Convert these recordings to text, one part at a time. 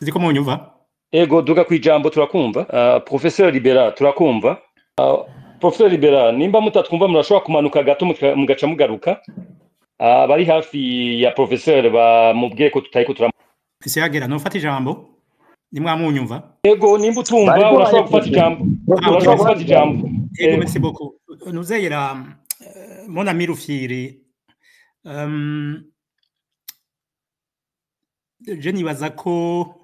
Ziko munyumva? Ego, duga kwijambo, turakumva. Professeur Libera, turakumva. Professeur Libera, nimba mutatwumva murashobora kumanuka gato mugaca mugaruka. Abari hafi ya professeur bamubwiye ko tutariko turam Siyagera nofata ijambo nimwa munyumva. Ego, nimba utumva Bariko urashobora gufata ijambo. Ah, Urashobora okay. gufata ijambo. Ego, merci beaucoup. Nuzeyera mon ami Rufyiri, je nibaza ko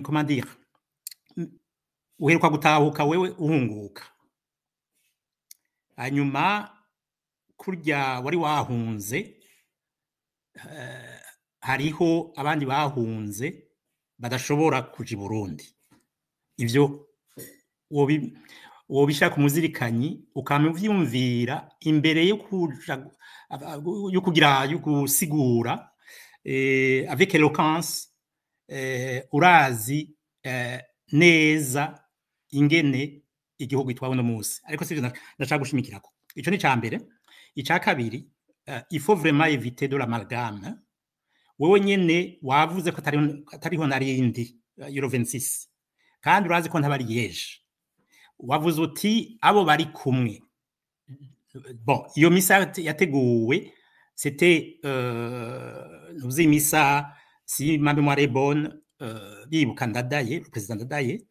comment dire, uheruka gutahuka wewe uhunguka, hanyuma kurya wari wahunze, hariho abandi bahunze badashobora kuja i Burundi. Ivyo wobishaka umuzirikanyi ukama uvyumvira imbere yo kuja yo kugira yo gusigura avec éloquence. Urazi neza ingene igihugu itwawe no musi, ariko sivyo ndashaka gushimikirako. Ico ni ca mbere. Ica kabiri, il faut vraiment éviter de l'amalgame. Wewe nyene wavuze ko atariho narindi Euro 26, kandi urazi ko ntabari yeje. Wavuze uti abo bari kumwe. Bon, iyo misa yateguwe, c'était nuzi misa, si ma mémoire est bonne, bibuka Ndadaye, le président Ndadaye,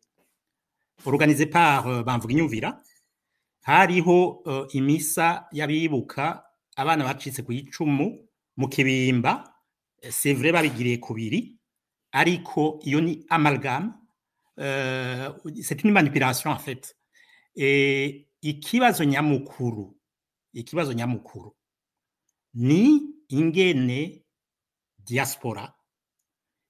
organisé par Bamvuginyumvira. Hariho imisa y'abibuka abana bacitse ku icumu mu Kibimba. C'est vrai, babigiriye kubiri, ariko iyo ni amalgame, c'est une manipulation en fait. Et ikibazo nyamukuru ni ingene diaspora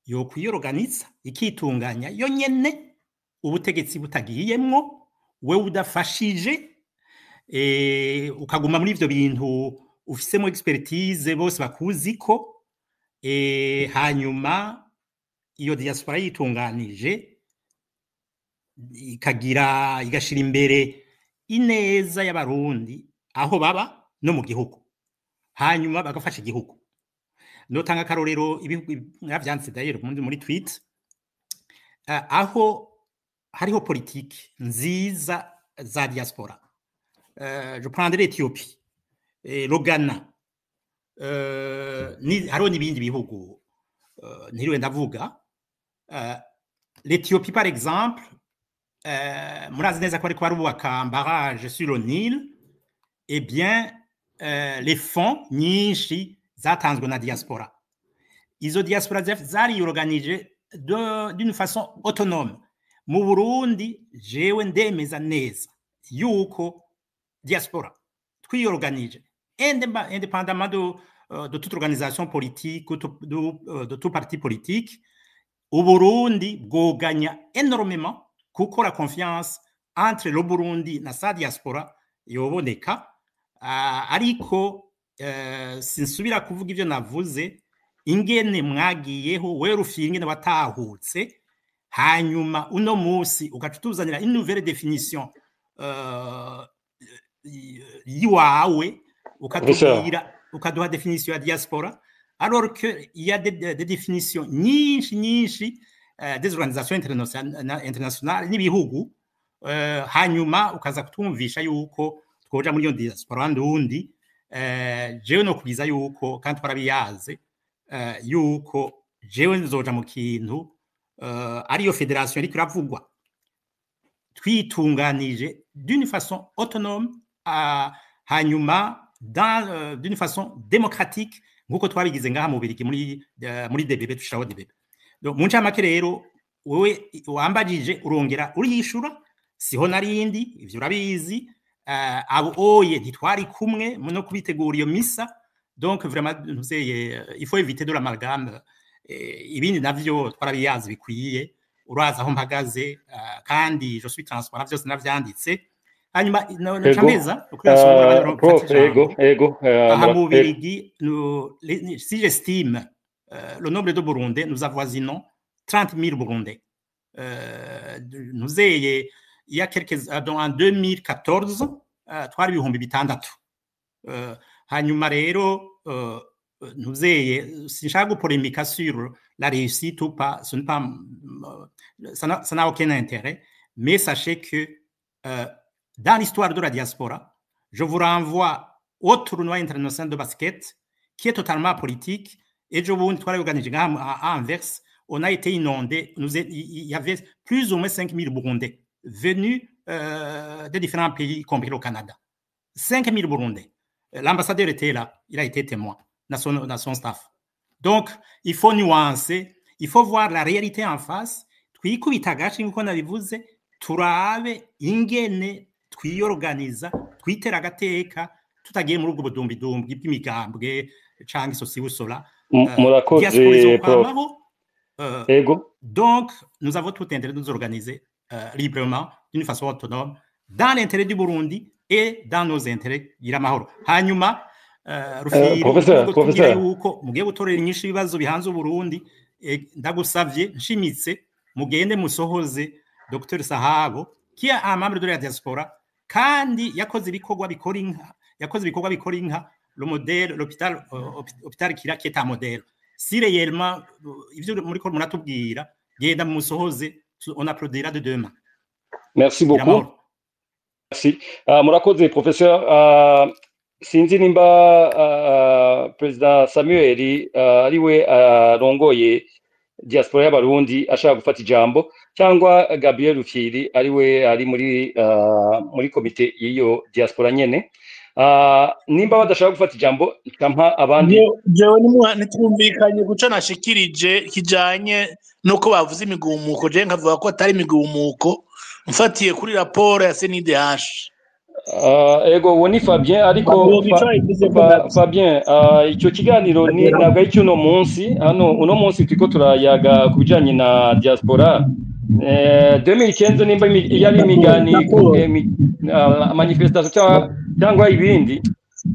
yokwiyorganitsa, ikitunganya yo nyene, ubutegetsi butagiyemwo, wewe udafashije, ukaguma muri ivyo bintu ufisemo expertise, bose bakuziko. Hanyuma iyo diaspora yitunganije, ikagira igashira imbere ineza y'Abarundi aho baba no mu gihugu, hanyuma bagafasha igihugu. Notanga akarorero ibihugu mwavyanditse d'ailleurs muri tweet, aho hariho politiki nziza za diaspora. Je prendrai l'Ethiopie, le Ghana, hariho n'ibindi bihugu ntiriwe ndavuga. L'Ethiopie par exemple, murazi neza ko bariko barubaka un barrage sur le Nil. Eh bien, les fonds nyinshi zatanzwe na diaspora. Izo diaspora zariyorganije d'une façon autonome. Mu Burundi, jewe ndemeza neza yuko diaspora twiyorganije indépendamment de toute organisation politique ou de tout parti politique, Uburundi bwoganya énormément, kuko la confiance entre le Burundi na sa diaspora yoboneka. Ariko sinsubira kuvuga ivyo navuze, ingene mwagiyeho, wewe Rufyiri, ingene watahutse, hanyuma uno musi ugaca utuzanira une nouvelle définition yiwawe, ukatubwira, ukaduha définition ya diaspora, alors que il y a des définitions nyinshi nyinshi des organisations internationales n'ibihugu. Hanyuma ukaza kutwumvisha yuko twoja muri iyo diaspora ndundi. Jewe no kubiza yuko kandi twarabiyaze, yuko jewe nzoja mu kintu ariyo fédération iriko iravugwa, twitunganije d'une façon autonome, hanyuma d'une façon démocratique, nkuko twabigize ngaha mu Birigi muri DBB, tushiraho DBB. Donc mu ncamake rero, wewe wambajije urongera uriyishura, siho narindi, ivyo urabizi. Abo oye ntitwari kumwe no kubitegura iyo misa. Donc vraiment ntuzeye, il faut éviter de l'amalgame. Ibindi navyo twarabiyazi bikwiye, uraza aho mpagaze, kandi je suis transparent, vyose navyanditse. Hanyuma ncameza. Prof, ego. Aha mu Bubirigi, si j'estime le nombre de Burundais, nous avoisinons 30 000 Burundais. Nous il y a quelques, en 2014, twari 6000. Hanyuma rero Ntuzeye, sinshaka gupolémiquer sur la réussite ou pas, ce n'est pas, ça n'a aucun intérêt, mais sachez que dans l'histoire de la diaspora, je vous renvoie au tournoi international de basket qui est totalement politique et je vous organisé à Anvers, on a été inondé, il y avait plus ou moins 5000 Burundais venus de différents pays, y compris le Canada. 5000 Burundais. L'ambassadeur était là, il a été témoin dans son staff. Donc, il faut nuancer, il faut voir la réalité en face. Twikubita agashi nk'uko nabivuze, turabe ingene twiyorganiza, twitera agateka, tutagiye muri ubwo budumbidumbi bw'imigambwe canke ceci ou cela. Murakoze, prof. Ego. Donc, nous avons tout intérêt de nous organiser librement, d'une façon autonome, dans l'intérêt du Burundi et dans nos intérêts. Gira. Hanyuma, Rufyiri, professeur. Yuko mugiye gutorera inyishu ibibazo bihanze Uburundi, ndagusavye nshimitse mugende musohoze Dr Sahabo qui est un membre de la diaspora kandi yakoze ibikorwa bikora inka, yakoze ibikorwa bikora inka, le modèle, l'hôpital, hôpital Kira, qui est un modèle. Si réellement ivyo muri ko muratubwira, genda musohoze, on applaudira de demain. Merci beaucoup. Merci. Murakoze, professeur. Sinzi nimba President Samuel ariwe arongoye diaspora y'Abarundi ashaka gufata ijambo, cyangwa Gabriel Rufyiri ariwe ari muri komite y'iyo diaspora nyene. Nimba badashaka gufata ijambo, nkampa abandi. Jewe ntitwumvikanye guco nashikirije kijanye nuko bavuze imigumuko, jewe nkavuga ko atari imigumuko mfatiye kuri raporo ya CNIDH. Ego, uwo ni Fabien, ariko Fabien, icyo kiganiro ni ntabwo ari cy'uno munsi. Hano uno munsi turiko turayaga ku bijanye na diaspora 2015, nimba yari imigani, manifestation cyangwa ibindi,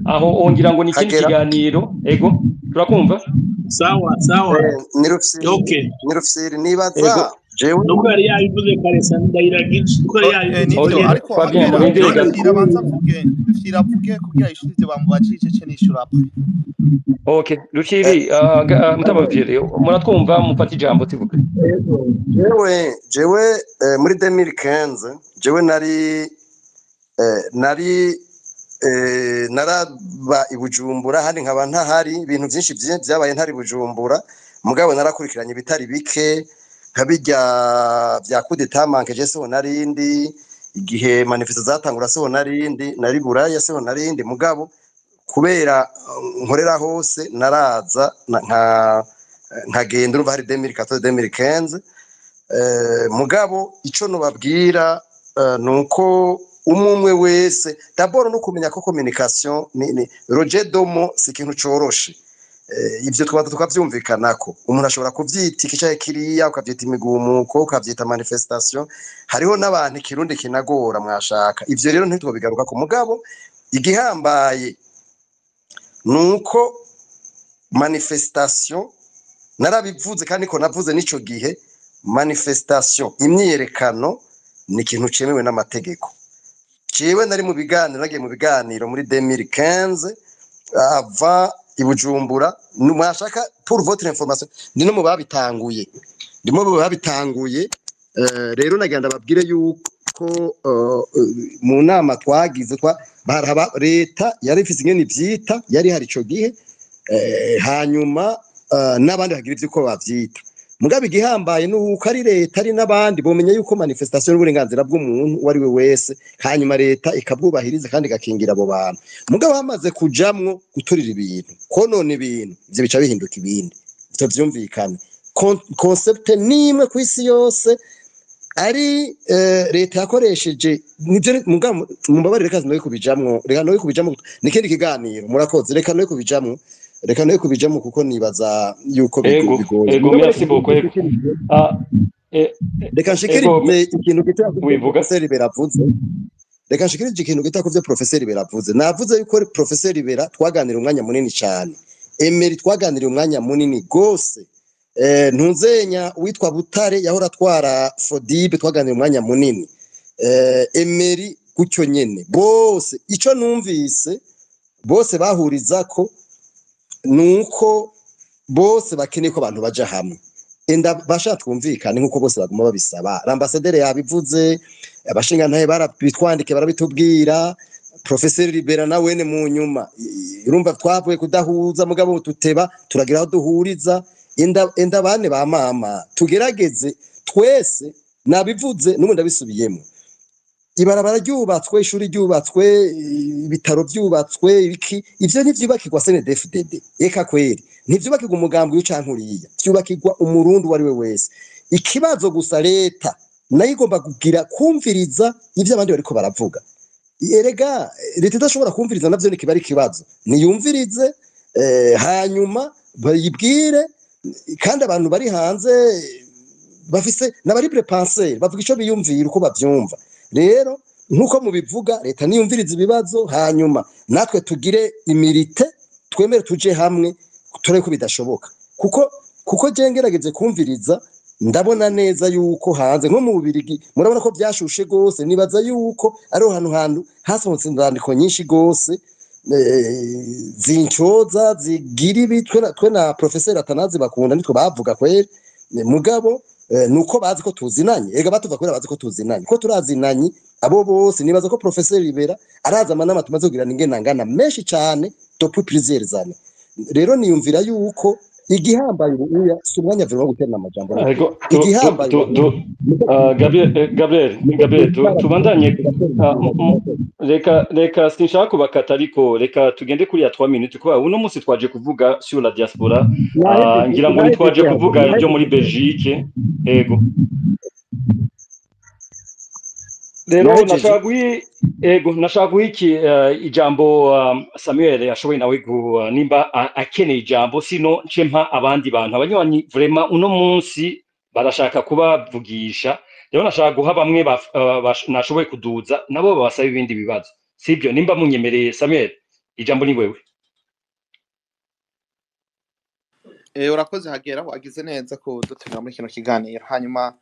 aho ongira ngo ni ikindi kiganiro. Ego, turakumva. Sawa sawa. Okay. Ni Rufyiri, nibaza jewe nuko yari yabivuze kare, ndayiragije nuko yari yabivuze. Ariko Fabien, Rufyiri abanza avuge, Rufyiri avuge kugira yishure ivyo bamubajije, ce nishura après. Okay, Rufyiri, mutama Rufyiri, muratwumva? Mufata ijambo tivuge. Jewe muri 2015 jewe nari naraba i Bujumbura, handi nkaba ntahari. Ibintu byinshi byabaye ntari Bujumbura, mugabo narakurikiranye ibitari bike, nka bijya bya coup d'état manqué siho narindi, igihe manifestation zatangura siho narindi, nari Buraya, siho narindi. Mugabo kubera nkorera hose, naraza nka nkagenda. Urumva hari 2014, 2015. Mugabo ico nobabwira nuko umwe umwe wese d'abord no kumenya ko communication ni Roger Domo, si ikintu coroshe. Ivyo tukabanza tukavyumvikanako. Umuntu ashobora kuvyita iki canke kiriya, ukavyita imigumuko, ukavyita manifestation. Hariho n'abantu ikirundi kinagora mwashaka. Ivyo rero ntitwobigarukako, mugabo igihambaye nuko manifestation, narabivuze kandi ko navuze n'ico gihe, manifestation, imyiyerekano, ni ikintu cemewe n'amategeko. Jewe nari mu biganiro, nagiye mu biganiro muri 2015 ava i Bujumbura. Mwashaka, pour votre information, ndi no mu babitanguye, ndimo mu babitanguye. Rero nagira ndababwire yuko mu nama twagize twa baraba, leta yari ifise ingene ivyita, yari hari ico gihe, hanyuma n'abandi bagira ivyo uko bavyita. Mugabo igihambaye nuko ari leta, ari n'abandi, bomenya yuko manifestation n'uburenganzira bw'umuntu uwo ari we wese, hanyuma leta ikabwubahiriza kandi igakingira abo bantu. Mugabo hamaze kujamwo guturira ibintu, konona ibintu, ivyo bica bihinduka ibindi. Ivyo vyumvikane. Concept nimwe ku isi yose ari leta yakoresheje nivyo. Mugabo mumbabarire, reka noye kubijamwo, reka noye kubijamwo, nikindi kiganiro. Murakoze. Reka noye kubijamwo, reka noye kubijamwo, kuko nibaza yuko Ego. bigoye. Ego, merci beaucoup. Ego. Reka nshikirize ikintu gito kuvyo Wivuga. Professeur Beravuze. Reka nshikirize ikintu gito kuvyo Professeur Beravuze. Navuze yuko Professeur Bera twaganira umwanya munini cyane, Emery twaganiriye umwanya munini gose, ntuzenya witwa Butare yahora atwara Fodibe twaganiriye umwanya munini, Emery gutyo nyene. Bose ico numvise, bose bahuriza ko Nuko bose bakeneye ko abantu baja hamwe. Enda basha twumvikane nkuko bose baguma babisaba. L'ambassadeur yabivuze, abashingantahe barabitwandike, barabitubwira, Professeur Libera na wene mu nyuma. Urumva twavuye kudahuza, mugabo tuteba turagira aho duhuriza. Enda bane ba mama, tugerageze twese. Nabivuze n'ubundi ndabisubiyemo: ibarabara ryubatswe, ishuri ryubatswe, ibitaro byubatswe, ibiki, ivyo ntivyubakirwa CNDD-FDD, eka kweri ntivyubakirwa umugambi w'icanke uriya, vyubakirwa Umurundi uwo ari we wese. Ikibazo gusa, leta nayo igomba kugira kumviriza ivyo abandi bariko baravuga. Erega leta idashobora kumviriza, navyo nikiba ari ikibazo. Niyumvirize, hanyuma bayibwire. Kandi abantu bari hanze bafise n'aba libres penseurs, bavuga ico biyumvira uko bavyumva. Rero nkuko mubivuga, leta niyumviriza ibibazo, hanyuma natwe tugire humilité, twemere tuje hamwe, turebe ko bidashoboka. Kuko je ngerageze kumviriza, ndabona neza yuko hanze, nko mu Bubirigi, murabona ko vyashushe gose. Nibaza yuko ariho hantu hasohotse inzandiko nyinshi gose, zincoza zigira ibi. Twe na Professeur Atanazi bakunda nitwe bavuga kweri. Mugabo nuko bazi ko tuzinanye. Ega batuva kubera bazi ko tuzinanye, ko turazinanye abo bose. Nibaza ko Professeur Libera araza amanama tumaze kugirana ingena ngana menshi cane depuis plusieurs années. Rero niyumvira yuko igihambaye ubu uya si umwanya vuba wo guterana amajambo. Ariko igihambaye Gabriel, Gabriel, tubandanye. Reka sinshaka kubakata, ariko reka tugende kuri ya 3 minutes, kuba uno munsi twaje kuvuga sur la diaspora. Ngira ngo ntitwaje kuvuga ibyo muri Belgique. Ego rero Nahejeje. Nashaka guha, ego, nashaka guha iki ijambo Samuel yashoboye nawe nimba akeneye ijambo, sino nce mpa abandi bantu. Abanywanyi vraiment uno munsi barashaka kubavugisha. Rero nashaka guha bamwe nashoboye kuduza, nabo babasaba ibindi bibazo, sibyo? Nimba munyemereye, Samuel, ijambo ni wewe. Urakoze Hagera, wagize neza kudutumira muri kino kiganiro. Hanyuma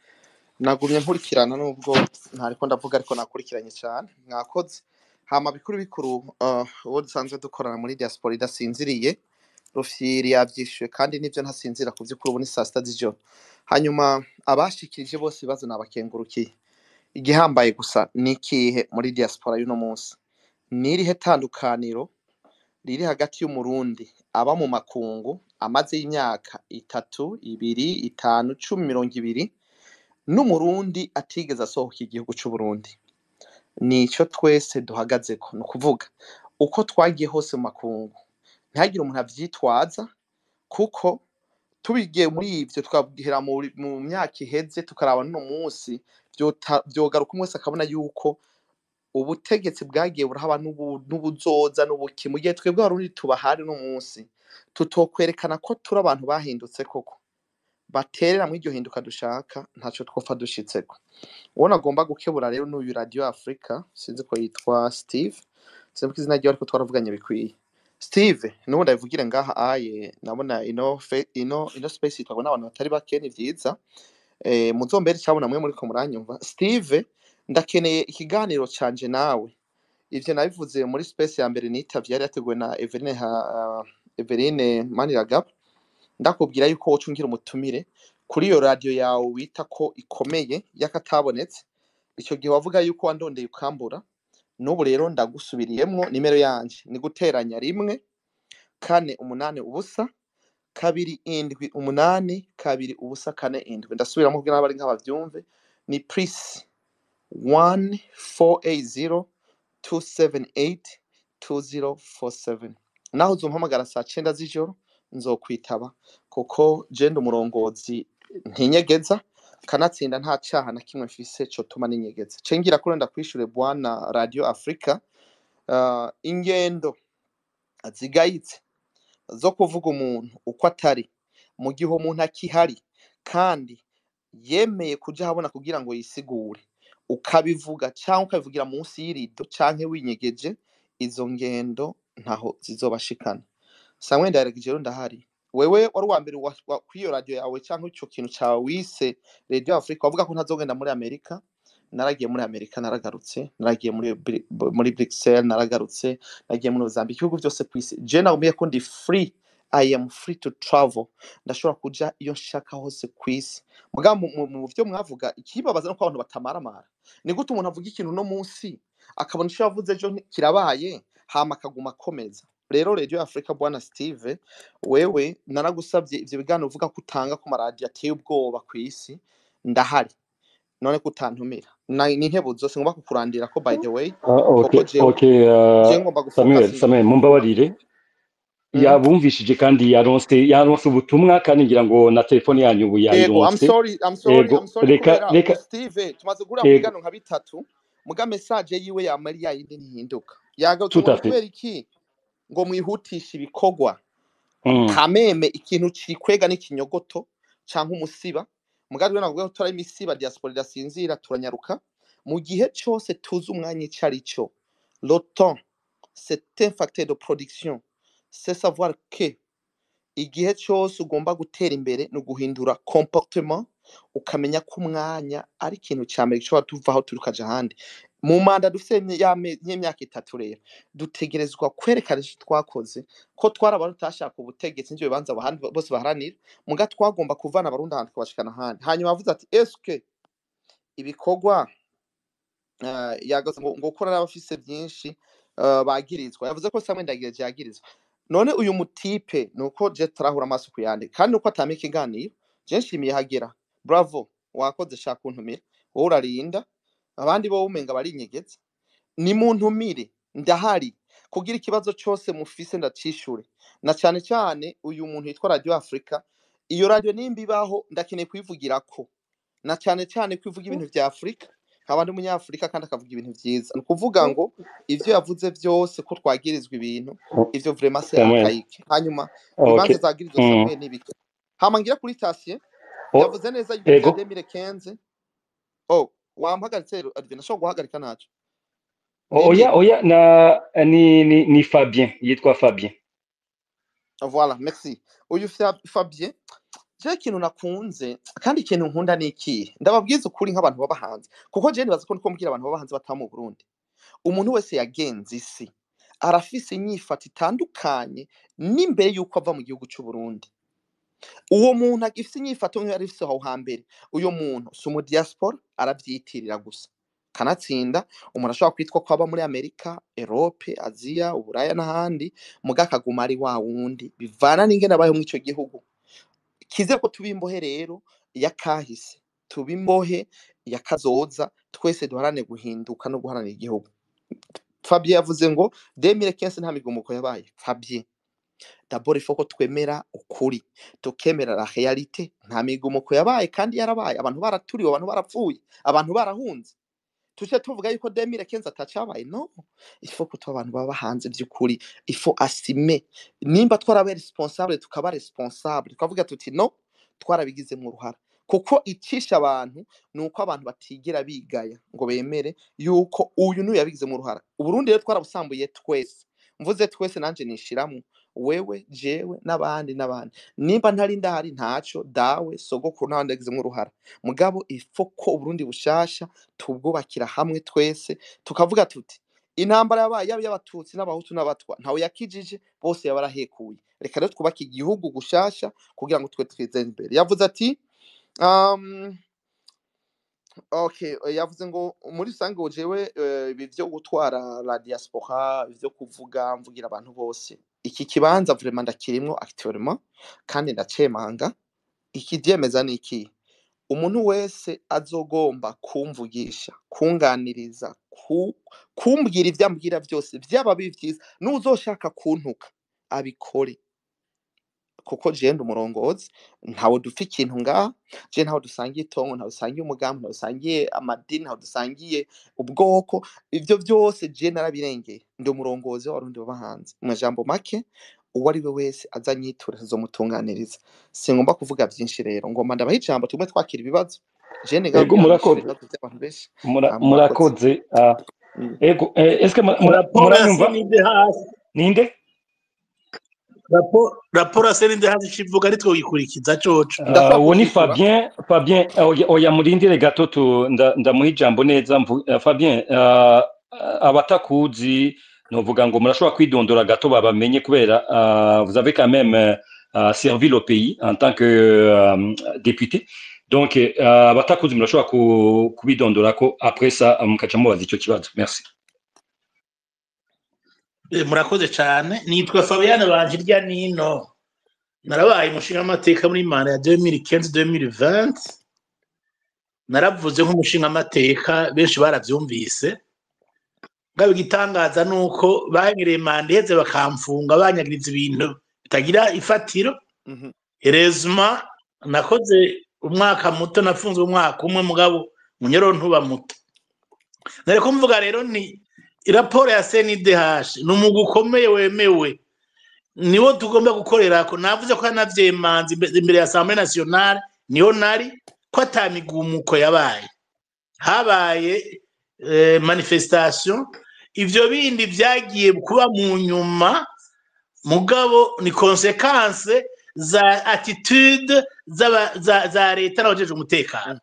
nagumye nkurikirana, nubwo ntariko ndavuga, ariko nakurikiranye cyane, mwakoze. Hama bikuru bikuru, uwo dusanzwe dukorana muri diaspora idasinziriye, Rufyiri, yavyishuye, kandi nivyo, ntasinzira ku vy'ukuri. Ubu ni saa 6 z'ijoro. Hanyuma abashikirije bose ibibazo nabakengurukiye. Igihambaye gusa ni ikihe muri diaspora y'uno munsi? Ni irihe tandukaniro riri hagati y'Umurundi aba mu makungu amaze imyaka 3, 2, 5, 10, 20 n'Umurundi atigeze asohoka igihugu c'Uburundi? Nico twese duhagazeko. Ni ukuvuga uko twagiye hose mu makungu, ntihagire umuntu avyitwaza, kuko tubigiye muri ivyo twabwira mu myaka iheze, tukaraba n'uno munsi, vyogaruka umwe wese akabona yuko ubutegetsi bwagiye burahaba n'ubuzoza n'ubuki. Mu gihe twebwe Abarundi tubahari uno munsi, tutokwerekana ko turi abantu bahindutse koko, baterera muri iryo hinduka dushaka, ntaco twopfa dushitseko. Uwo nagomba gukebura rero n'uyu Radio Africa, sinzi ko yitwa Steve, sinzi ko izina ryiwe, ariko twaravuganye bikwiye. Steve, n'ubu ndabivugire ngaha aye, nabona ino space yitwa n'abantu batari bake, ni vyiza. Muzombere cyabona mwe muriko muranyumva. Steve, ndakeneye ikiganiro canje nawe. Ivyo nabivuze muri space ya mbere nitavye, yari yateguwe na Everine, Everine Maniragaba. Ndakubwira yuko woca ungira umutumire kuri iyo radio yawe wita ko ikomeye y'akatabonetse. Ico gihe wavuga yuko wandondeye ukambura. N'ubu rero ndagusubiriyemwo, nimero yanje ni guteranya 1 480 0 2 7 8 2 0 4 7. Ndasubiramo kugira n'abari nk'abavyumve: ni +1 480 278 2047. Naho uzompamagara saa 9 z'ijoro nzokwitaba, kuko je ndi umurongozi, ntinyegeza, kanatsinda nta caha na kimwe mfise cotuma ninyegeza. Cengira kuri ndakwishure, bwana Radio Africa. Ingendo zigayitse zo kuvuga umuntu uko atari mu gihe umuntu akihari kandi yemeye kuja ahabona kugira ngo yisigure, ukabivuga canke ukabivugira munsi y'irido canke winyegeje, izo ngendo ntaho zizobashikana. Samuel Ndayiragije rero ndahari. Wewe wari uwa mbere kw'iyo radio yawe canke ico kintu cawe wise Radio Africa, wavuga ko ntazogenda muri Amerika. Naragiye muri Amerika, naragarutse. Naragiye muri Bruxelles, naragarutse. Nagiye muri Mozambique, ibihugu byose kw'isi. Je nagumiye ko ndi free I am free to travel, ndashobora kuja iyo nshaka hose ku isi. Muga mu vyo mwavuga, ikibabaza nuko abantu batamaramara. Ni gute umuntu avuga ikintu no munsi akabona ico yavuze ejo kirabaye, hama akaguma akomeza? Rero Radio Africa, bwana Steve, wewe naragusabye ivyo biganiro uvuga ko utanga ku maradiyo ateye ubwoba ku isi, ndahari, none ko utantumira? Ni inkebuzo, singomba kukurandira ko, by the way, Okay, kuko jewe okay, jewe ngomba Samuel, gufokasinga. Samuel, mumbabarire. Yabumvishije kandi yaronse ubutumwa, kandi ngira ngo na telefone yanyu ubu Yego, I'm yayironse. sorry, I'm sorry. Ego, I'm sorry. Reka Kubera reka Steve tumaze guhura mu ego, biganiro nka bitatu, muga message yiwe yama ari yayindi, ntihinduka. Yagarutse tout ngo à ni fait. kubera iki ngo mwihutishe ibikorwa? Kameme ikintu cikwega n'ikinyogoto canke umusiba. Muga rero navuga ko tutari imisiba, diaspora idasinzira, turanyaruka mu gihe cose tuzi umwanya ico ari cyo. Le temps, c'est un facteur de production. C'est savoir que igihe cyose ugomba gutera imbere ni uguhindura comportement, ukamenya ko umwanya ari ikintu cya mbere gishobora tuva aho turi ukaja ahandi. Mu manda dufite y'imyaka 3 rero, dutegerezwa kwerekana icyo twakoze, ko twari abantu tutashaka ubutegetsi n'ibyo bibanza abahandi bose baharanira, muga twagomba kuvana Abarundi ahantu tukabashikana ahandi. Hanyuma avuze ati eske ibikorwa, yagaze ngo gukora n'abafise byinshi, bagirizwa. Yavuze ko Samuel Ndagije yagirizwa. None uyu mutipe nuko je tarahura amaso kuyandi, kandi nuko atama ikiganiro. Je nshimiye Hagera, bravo, wakoze shaka kuntumira. Wowe urarinda abandi, bo umenga barinyegetse. Ni muntumire, ndahari kugira ikibazo cyose mufise ndacishure, na cyane cyane uyu muntu yitwa Radio Africa. Iyo radio nimba ibaho, ndakeneye kuyivugirako, na cyane cyane kwivuga ibintu vya Afrika, nkaba ndi umunyafurika kandi akavuga ibintu vyiza. Ni ukuvuga ngo ivyo yavuze vyose ko twagirizwa ibintu, ivyo vraiment c'est Samuel. archaïque. Hanyuma imanza zagirizwa Samuel n'ibiki. Hama ngira kuri Tasie, yavuze neza ibintu vya 2015. Oh, wampagaritse Advin? Ashobora guhagarika, ntaco. Oya. Ndindira. Oya, na ni Fabien, yitwa Fabien. Voilà, merci. Uyu Fabien, je ikintu nakunze kandi ikintu nkunda ni ikihe? Ndababwiza ukuri nk'abantu baba hanze, kuko je nibaza ko ndiko mbwira abantu baba hanze bataba mu Burundi. Umuntu wese yagenze isi arafise inyifato itandukanye n'imbere y'uko ava mu gihugu c'u Burundi. Uwo muntu agifise inyifato nk'iyo yari afise aho hambere, uyo muntu si umu diaspora, aravyitirira gusa. Kanatsinda umuntu ashobora kwitwa ko aba muri Amerika, Europe, Aziya, Uburaya n'ahandi, muga akaguma ari wa wundi, bivana n'ingene abayeho mw'ico gihugu. Kize ko tuba imbohe rero yakahise, tuba imbohe yakazoza, twese duharane guhinduka no guharanira igihugu. Fabien yavuze ngo 2015 nta migumuko yabaye. Fabien, d'abord il faut ko twemera ukuri, tukemera la réalité. Nta migumuko yabaye kandi yarabaye, abantu baraturiwe, abantu barapfuye, abantu barahunze. Tuce tuvuga yuko 2015 atacabaye? No, il faut ko tuba abantu baba hanze by'ukuri, il faut assumer. Nimba twarabaye responsable, tukaba responsable, tukavuga tuti no, twarabigizemo uruhara. Kuko icisha abantu ni uko abantu batigera bigaya ngo bemere yuko uyu n'uyu yabigizemo uruhara. Uburundi rero twarabusambuye twese. Mvuze twese, nanje nishiramwo, wewe, jewe n'abandi n'abandi. Nimba ntari ndahari, ntaco, dawe, sogokuru n'abandi yagizemo uruhara. Mugabo ifo ko Uburundi bushasha tubwubakira hamwe twese, tukavuga tuti intambara yabaye yaba y'Abatutsi n'Abahutu n'Abatwa, ntawe yakijije, bose yabarahekuye. Reka rero twubake igihugu gushasha kugira ngo twe twizeze imbere. Yavuze ati okay, yavuze ngo muri rusange ngo jewe, ibi vyo gutwara la diaspora, ivyo kuvuga mvugira abantu bose, iki kibanza vraiment ndakirimwo actuellement kandi ndacemanga. Ikivyemeza ni iki: umuntu wese azogomba kumvugisha, kunganiriza, kumbwira ivyo ambwira vyose, vyaba bibi, vyiza, n'uzoshaka kuntuka abikore, kuko jewe ndi umurongozi, ntawe dupfa ikintu ngaha. Je ntawe dusangiye itongo, ntawe dusangiye umugambi, ntawe dusangiye amadini, ntawe dusangiye ubwoko. Ivyo vyose je narabirengeye, ndi umurongozi w'Abarundi baba hanze. Mu majambo make, uwo ari we wese azanyitura tuzomutunganiriza. Singomba kuvuga vyinshi rero, ngomba ndabaha ijambo tumwe twakira ibibazo. Je ni ngaho Ego, kugira ngo nishure murakoze. ibibazo vy'abantu benshi. Murakoze. Murakoze. Ego, eske Raporo ya muranyumva? CNDH. Ninde? Raporo ya CNDH ikivuga nitwe gikurikiza coco. Ndashobora Uwo ni kucishura. Fabien. Fabien, oya, oya, murindire gato tu ndamuha ijambo neza. Fabien, abatakuzi Novuga ngo murashobora kwidondora gato babamenye, kubera vous avez quand même servi le pays en tant que député. Donc abatakuzi murashobora kubidondorako, après ça mukaca mubaza ico kibazo. Merci. Murakoze cyane. Nitwa Fabian Banjirya Nino, narabaye umushingamateka muri manda ya 2015 2020. Naravuze nk'umushingamateka, benshi baravyumvise. Ngabo igitangaza nuko banyereye manda iheze bakamfunga, banyagiriza ibintu bitagira ifatiro. Heureusement nakoze umwaka muto, nafunzwe umwaka umwe, mugabo munyoro ntuba muto. Nareko mvuga rero ni raporo ya CNDH, ni umugwi ukomeye wemewe, niwo tugomba gukorera ko. Navuze ko yanavyemanze imbere ya Assemblée nationale, niho nari, ko ata migumuko yabaye, habaye manifestation. Ivyo bindi vyagiye kuba mu nyuma, mugabo ni conséquence za attitude za leta n'abajejwe umutekano,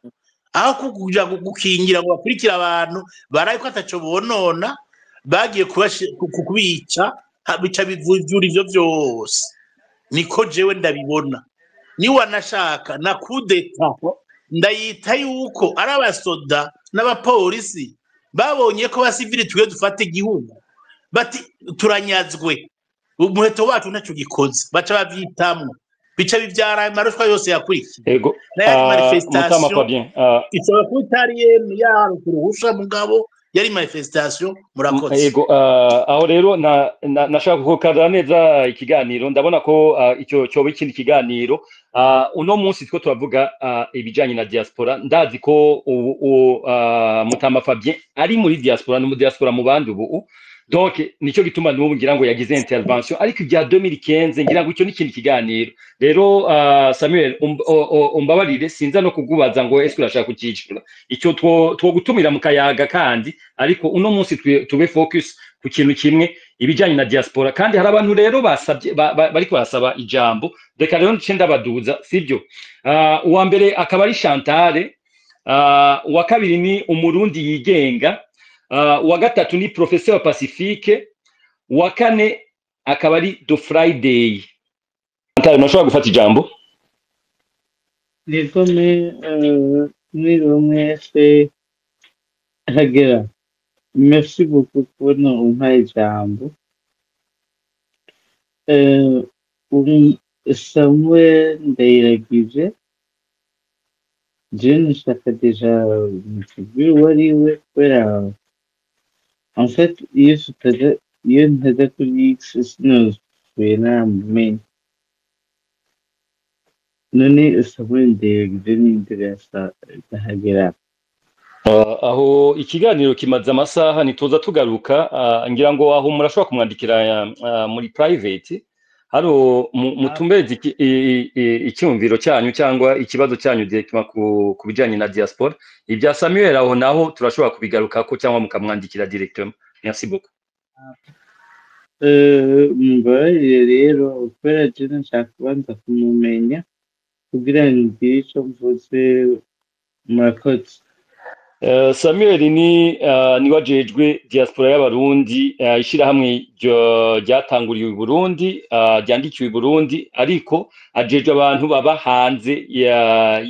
aho kuja gukingira ngo bakurikire abantu baraye ko ataco bonona, bagiye kubica, bica bivyura ivyo vyose. Niko jewe ndabibona. Niwanashaka na kudeta ndayita yuko ari abasoda n'abapolisi babonye ko basivili twe dufata igihugu, bati turanyazwe, umuheto wacu ntacyo gikoze, baca babyitamwo, bica bivyara amarushwa yose yakurikiye Ego. n'ayandi. Mutama Manifestation Fabien, ishobora kuba itari yemwe yaronka uruhusha, mugabo yari manifestation. Murakoze. Ego, aho rero nashaka kukadra neza ikiganiro. Ndabona ko icyo cyoba ikindi kiganiro. Uno munsi two turavuga ibijanye na diaspora. Ndazi ko Mutama Fabien ari muri diaspora, no mu diaspora mu bandi ubu. Donc nicyo gituma n'ubu ngira ngo yagize intervention, ariko ibya 2015 ngira ngo icyo ni ikindi kiganiro. Rero Samuel, umbabarire, sinza no kugubaza ngo ese urashaka kukicura icyo, two gutumira mu kayaga kandi, ariko uno munsi tube focus ku kintu kimwe, ibijyanye na diaspora. Kandi hari abantu rero basabye bariko barasaba ijambo. Reka rero nce ndabaduza, sibyo? Uwa mbere akaba ari Chantal, uwa kabiri ni Umurundi yigenga, uwa gatatu ni Professeur Pacifique, uwa kane akaba ari The Friday. Chantal, unashobora gufata ijambo. Niko mwiriwe mwese. Hagera, merci beaucoup kubona umpaye ijambo. Samuel Ndayiragije, je nshaka déjà mutubwire uwo ari we, kubera en fait iyo tutaja, iyo ntaja kuri X sinosuye naramumenye. None Samuel Ndayiragije ninde gasa Hagera? Aho ikiganiro kimaze amasaha, ntituza tugaruka. Ngira ngo aho murashobora kumwandikira muri private haro mutumbereze icyumviro cyanyu cyangwa ikibazo cyanyu directement ku bijanye na diaspora. Ibya Samuel aho naho turashobora kubigarukako cyangwa mukamwandikira directement. Merci beaucoup. Mumbabarire rero, kubera je nashaka kubanza kumumenya kugira ngire ico mvuze. Murakoze. Samuel ni wajejwe diaspora y'Abarundi, ishirahamwe ryatanguriwe i Burundi, ryandikiwe i Burundi, ariko ajejwe abantu baba hanze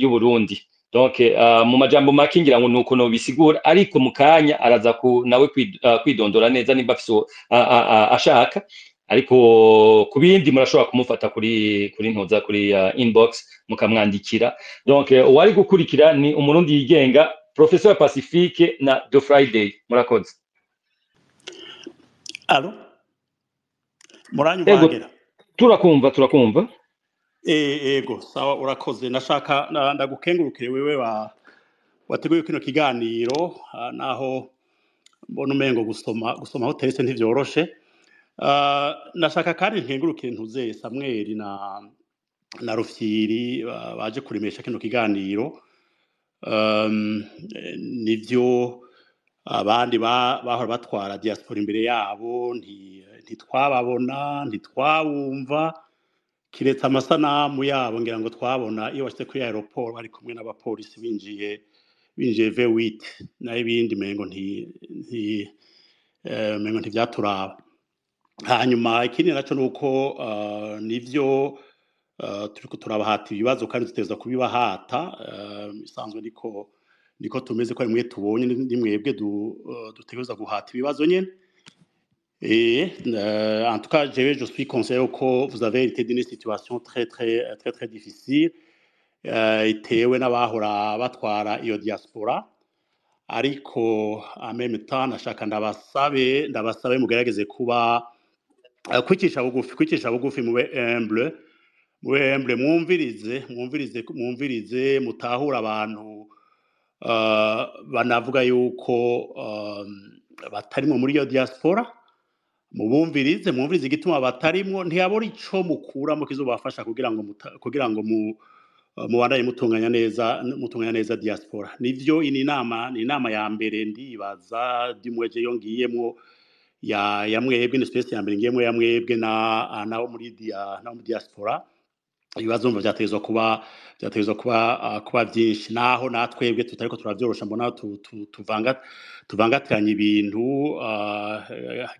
y'u Burundi. Donc mu majambo make ngira ngo nuko nobisigura, ariko mu kanya araza nawe kwidondora neza nimba afise ashaka. Ariko ku bindi murashobora kumufata kuri ntoza kuri inbox mukamwandikira. Donc uwari gukurikira ni Umurundi yigenga, Professeur Pacifique na The Friday. Murakoze. Allô, muranyumva? Ego. Hagera. Turakumva, turakumva. Ego, sawa, urakoze. Nashaka ndagukengurukire wewe wa wateguye kino kiganiro, naho mbona umengo gusoma aho teretse ntivyoroshe. Nashaka kandi nkengurukire ntuzeye Samuel na Rufyiri baje kuremesha kino kiganiro. Nivyo abandi bahora batwara diaspora imbere yabo ntitwababona, ntitwabumva, kiretse amasanamu yabo ngira ngo twabona iyo bashitse kuri aéroport bari kumwe n'abapolisi binjiye V8, naho ibindi mengo nti mengo ntivyaturaba. Hanyuma ikindi naco nuko nivyo turiko turabahata ibibazo kandi tuteza kubibahata, isanzwe niko tumeze, ko ari mwe tubonye, ni mwebwe dutegerezwa guhata ibibazo nyene. Et en tout cas, je suis conscient que vous avez été dans une situation très très très très difficile, itewe n'abahora batwara iyo diaspora. Ariko en même temps nashaka ndabasabe mugerageze kuba kwicisha bugufi, mube humble, mube humble, mwumvirize, mwumvirize, mwumvirize, mutahure abantu banavuga yuko batarimwo muri iyo diaspora. Mubumvirize, mwumvirize igituma batarimwo, ntiyabura ico mukuramo kizobafasha kugira ngo mubandanye mutunganya neza diaspora. Nivyo, iyi ni inama ya mbere, ndibaza dimweje yo ngiyemwo ya mwebwe, ni space ya mbere ngiyemwo ya mwebwe na nabo muri diaspora. Ibibazo mva vyategerezwa kuba vyinshi, naho natwebwe tutariko turavyorosha. Mbona tuvangatiranya ibintu.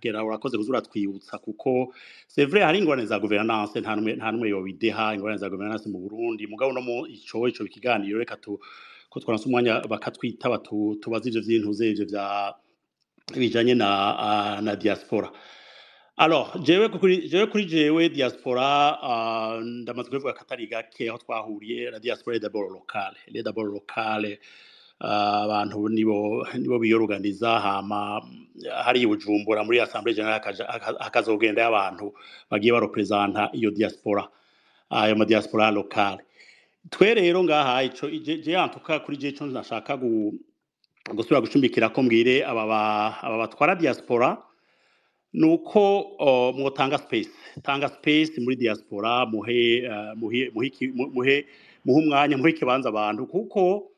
Gera urakoze kuza uratwibutsa, kuko c'est vrai, hari ingorane za gouvernance, nta numwe yobideha ingorane za gouvernance mu Burundi. Mugabo no mu ico ikiganiro, reka tu ko twaronse umwanya bakatwitaba, tubaze ivyo vy'intuze, ivyo vya bijanye na diaspora. Alors, jewe kuri jewe diaspora, ndamaze kubivuga katari gake aho twahuriye, la diaspora est d'abord locale, elle est d'abord locale. Abantu nibo biyoruganiza, hama hari i Bujumbura muri assemblée générale hakazogenda y'abantu bagiye barepresenta iyo diaspora, ayo ma diaspora locale. Twe rero ngaha ico je, en tout cas kuri je, ico nashaka gusubira gucumbikira ko mbwire aba batwara diaspora nuko mwotanga space, tanga space muri diaspora, muhe muhe muhe iki- muhe muhe umwanya, muhe ikibanza abantu, kuko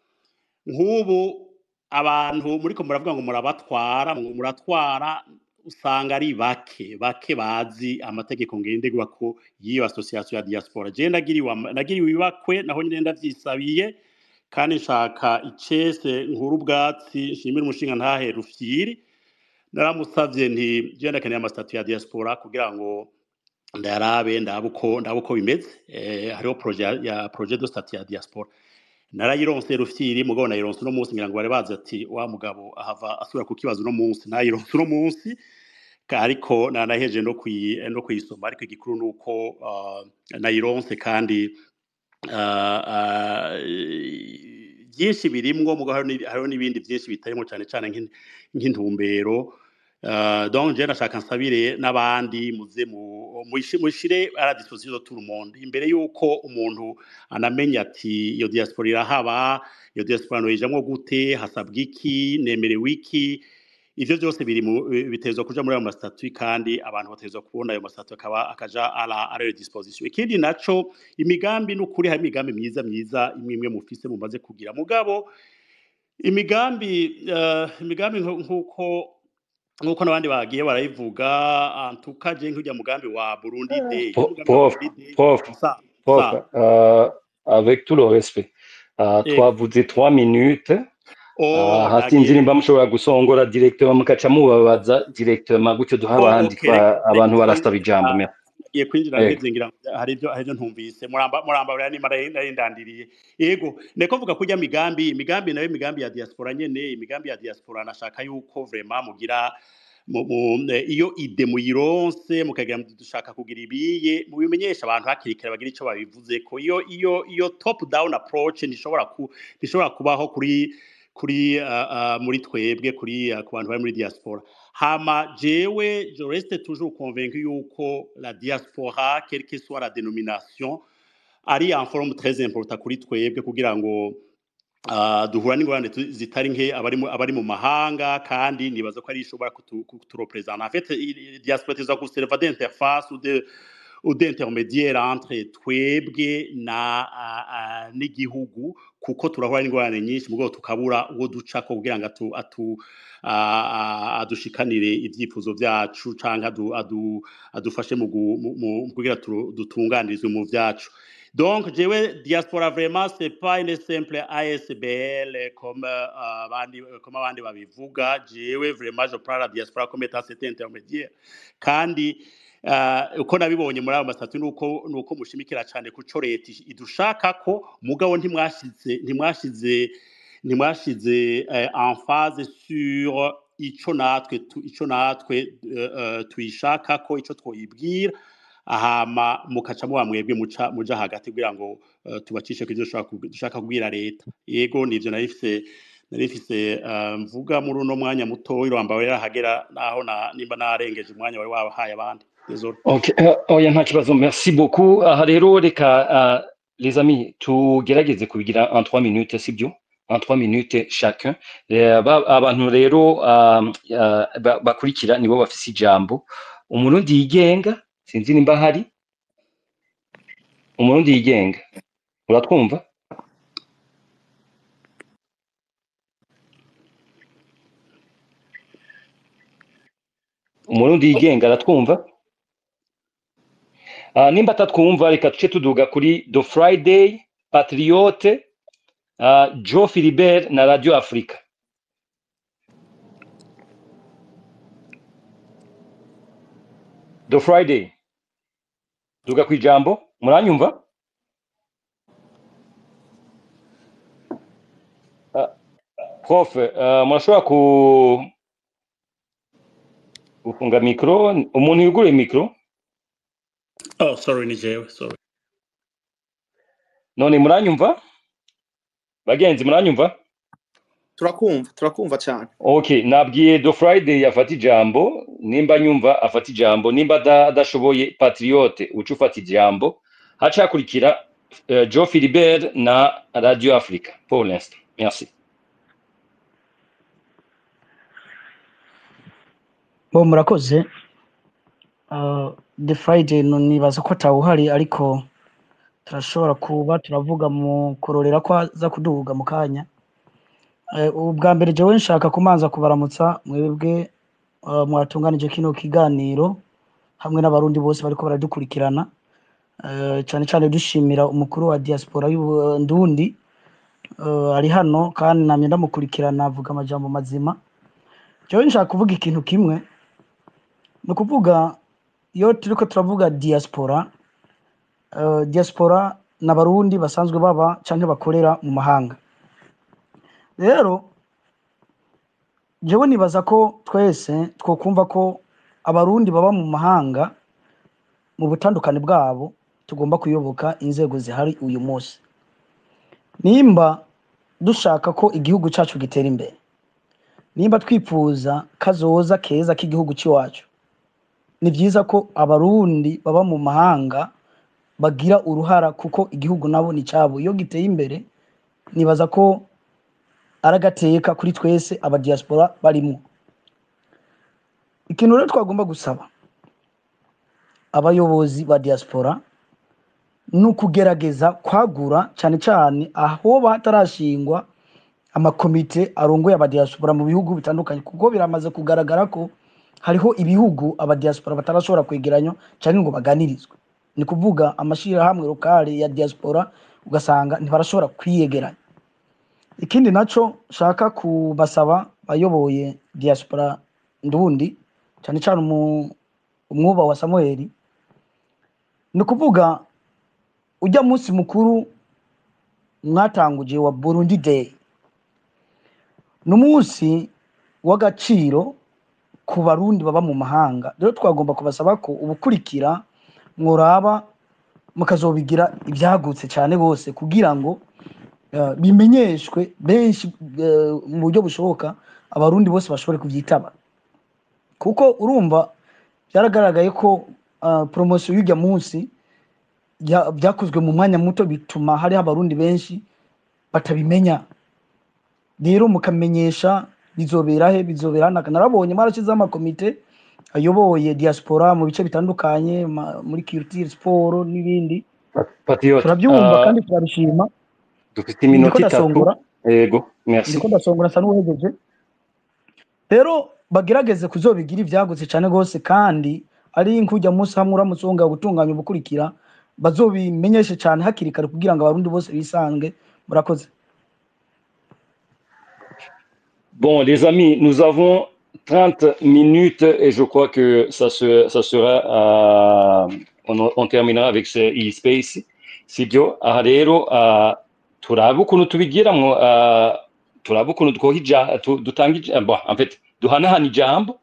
nk'ubu abantu muriko muravuga ngo murabatwara, ngo muratwara, usanga ari bake bake bazi amategeko ngenderwako y'iyo association ya diaspora. Je nagiriwe ibakwe, naho nyine ndavyisabiye, kandi nshaka icese nkuru ubwatsi nshimira umushinga ntahe Rufyiri. Naramusavye nti je ndakeneye ama statuts ya diaspora kugira ngo ndayarabe, ndabe uko bimeze. Hariho projet ya projet de statut ya diaspora, narayironse Rufyiri. Mugabo nayironse uno munsi, ngira ngo bari bazi ati wa mugabo ahava asubira ku kibazo uno munsi. Nayironse uno munsi, ariko nanaheje no kuyisoma. Ariko igikuru nuko nayironse, kandi byinshi birimwo, mugabo hariho n'ibindi byinshi bitarimo, cyane cyane nk'intumbero. Donc je nashaka nsabire n'abandi muze mushire à la disposition de tout le monde, imbere yuko umuntu anamenya ati iyo diaspora irahaba, iyo diaspora noyijamwo gute, hasabwa iki, nemerewe iki. Ivyo byose biri mu bitezwa kuja muri ayo ma statuts, kandi abantu batezwa kubona ayo ma statuts, akaba akaja à leur disposition. Ikindi naco, imigambi, n'ukuri hari imigambi myiza myiza imwe imwe mufise, mumaze kugira. Mugabo imigambi nkuko n'abandi bagiye barayivuga, antuka je nk'urya mugambi wa Burundi Day, umugambi wa Prof, Burundi Day prof, sa prof, sa avec tout le respect, twavuze 3 minutes. Oh, Hasi nagiye indirimbo mushobora gusongora directement, mukaca mubabaza directement gutyo, duha Oh, abandi okay. abantu Reka barasaba ijambo. Merci. Ngiye kwinjira. Ego. Mpeze ngira hari ibyo ntumvise. Muramba buriya nimba nari ndandiriye. Yego, ndeko mvuga kurya migambi, imigambi nayo, imigambi ya diaspora nyene, imigambi ya diaspora, nashaka yuko vraiment mugira iyo idée muyironse, mukagira muti dushaka kugira ibiye, mubimenyesha abantu hakiri kare, bagira ico babivuze ko iyo top down approach ntishobora kubaho kuri muri twebwe, kuri ku bantu bari muri diaspora. Hama jewe je reste toujours convaincu yuko la diaspora, quelle que soit la dénomination, ari en forme très important kuri twebwe, kugira ngo duhura n'ingorane zitari nke abari mu mahanga, kandi nibaza ko ari ishobora kuturepresenta. En fait, diaspora iza guserva d'interface ou d'intermédiaire entre twebwe na n'igihugu, kuko turahura n'ingorane nyinshi, mugabo tukabura uwo ducako kugira ngo adushikanire ivyifuzo vyacu, canke adufashe mu kugira dutunganirizwe mu vyacu. Donc jewe diaspora vraiment c'est pas une simple ASBL comme abandi, comme abandi babivuga. Jewe vraiment je prends la diaspora comme étant cet intermédiaire. Kandi uko nabibonye muri ayo ma statuts, nuko mushimikira cyane kuco leta idushaka ko, mugabo ntimwashize en phase sur ico natwe tuyishaka ko, ico twoyibwira, hama mukaca muba mwebwe muca muja hagati kugira ngo tubacishe ku ivyo dushaka kubwira leta. Yego, nivyo narifise mvuga muri uno mwanya muto. Iramba yarahagera naho na nimba narengeje umwanya wari wabahaye abandi. Désolé. Ok, oya, nta kibazo, merci beaucoup. Aha rero reka, les amis, tugerageze kubigira en 3 minutes, sibyo? En 3 minutes chacun. Abantu rero bakurikira nibo bafise ijambo. Umurundi yigenga, sinzi nimba hari Umurundi yigenga, uratwumva? Umurundi yigenga aratwumva? Nimba atatwumva, reka tuce tuduga kuri The Friday Patriote, Joe Philibert na Radio Africa. The Friday, duga ku ijambo, muranyumva? Prof, murashobora ku gufunga micro, umuntu yuguruye micro. Oh, sorry, ni jewe, sorry. None muranyumva, bagenzi, muranyumva? Turakumva, turakumva cyane. Okay, nabwiye The Friday afata ijambo, nimba nyumva afata ijambo, nimba adashoboye, Patriote uca ufata ijambo, haca hakurikira Joe Philibert na Radio Africa pour l'instant. Merci. Bo, murakoze. The Friday nibaza ko atawuhari, ariko turashobora kuba turavuga mu kurorera ko aza kuduga mu kanya. Ubwa mbere jewe nshaka kumanza kubaramutsa mwebwe mwatunganije kino kiganiro hamwe n'Abarundi bose bariko baradukurikirana, cyane cyane dushimira umukuru wa diaspora y'Uburundi ari hano, kandi namye ndamukurikirana, avuga amajambo mazima. Jewe nshaka kuvuga ikintu kimwe, ni ukuvuga iyo turiko turavuga diaspora, diaspora n'Abarundi basanzwe baba canke bakorera mu mahanga. Rero jewe nibaza ko twese twokumva ko Abarundi baba mu mahanga mu butandukane bwabo tugomba kuyoboka inzego zihari uyu munsi. Nimba dushaka ko igihugu cacu gitera imbere, nimba twifuza kazoza keza k'igihugu c'iwacu, ni vyiza ko Abarundi baba mu mahanga bagira uruhara, kuko igihugu nabo ni cabo. Iyo giteye imbere, nibaza ko aragateka kuri twese aba diaspora barimwo. Ikintu rero twagomba gusaba abayobozi ba diaspora ni ukugerageza kwagura, cyane cyane aho hatarashingwa amakomite arongoye abadiaspora mu bihugu bitandukanye, kuko biramaze kugaragara ko hariho ibihugu abadiaspora batarashobora kwegeranywa cyangwa ngo baganirizwe. Ni kuvuga amashirahamwe locales ya diaspora ugasanga ntibarashobora kwiyegeranya. Ikindi naco nshaka kubasaba bayoboye diaspora ndundi, cyane cyane umwuba wa Samuel, ni ukuvuga ujya munsi mukuru mwatanguje wa Burundi Day, ni umunsi w'agaciro ku Barundi baba mu mahanga. Rero twagomba kubasaba ko ubukurikira mworaba mukazobigira ibyagutse cyane bose, kugira ngo bimenyeshwe benshi mu buryo bushoboka, Abarundi bose bashobore kubyitaba, kuko urumva byaragaragaye ko promotion y'ujya munsi byakozwe mu mwanya muto, bituma hariho Abarundi benshi batabimenya. Rero mukamenyesha bizobera he, bizobera hano. Narabonye mwarashizeho amakomite ayoboye diaspora mu bice bitandukanye, muri culture, sport n'ibindi. Patriote, Turabyumva kandi turabishima. Dufite iminota Ndiko 3. ndasongora. Yego, merci. Ndiko ndasongora, nsa n'uwuhejeje. Rero bagerageze kuzobigira ivyagutse cane gose, kandi ari nk'ujya munsi hamwe uramutse wongera gutunganya ubukurikira. Bazobimenyeshe cyane hakiri kare kugira ngo Abarundi bose bisange. Murakoze. Bon, les amis, nous avons 30 minutes et je crois que ça sera, on terminera avec ce e-space. Sibyo, aha rero turabe ukuntu tubigiramwo, turabe ukuntu twoha dutanga bon, en fait, duhanahana ijambo,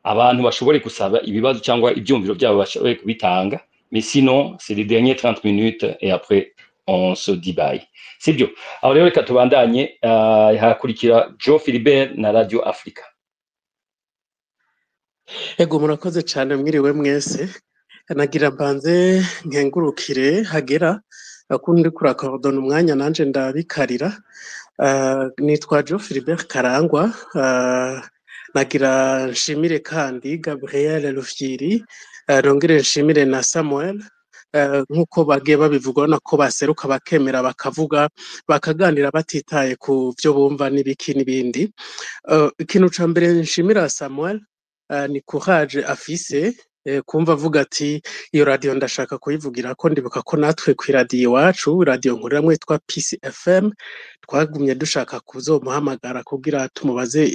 abantu bashobore gusaba ibibazo cyangwa ibyumviro byabo bashobore kubitanga, mais sinon, c'est les dernières 30 minutes et après, on se dit bye. Sibyo, aho rero reka tubandanye, hakurikira Joe Philibert na Radio Africa. Ego, murakoze cyane, mwiriwe mwese. Nagira mbanze nkengurukire Hagera akundi kurakordona umwanya nanje ndabikarira. Nitwa Joe Philibert Karangwa. Nagira nshimire kandi Gabriel Rufyiri, nongere nshimire na Samuel, nk'uko bagiye babivuga, urabona ko baseruka bakemera bakavuga bakaganira batitaye ku byo bumva n'ibiki n'ibindi. Ikintu ca mbere nshimira Samuel ni courage afise, kumva avuga ati iyo radiyo ndashaka kuyivugira ko ndibuka ko natwe ku iradiyo iwacu, radiyo nkoreramwo yitwa Peace FM, twagumye dushaka kuzomuhamagara kugira tumubaze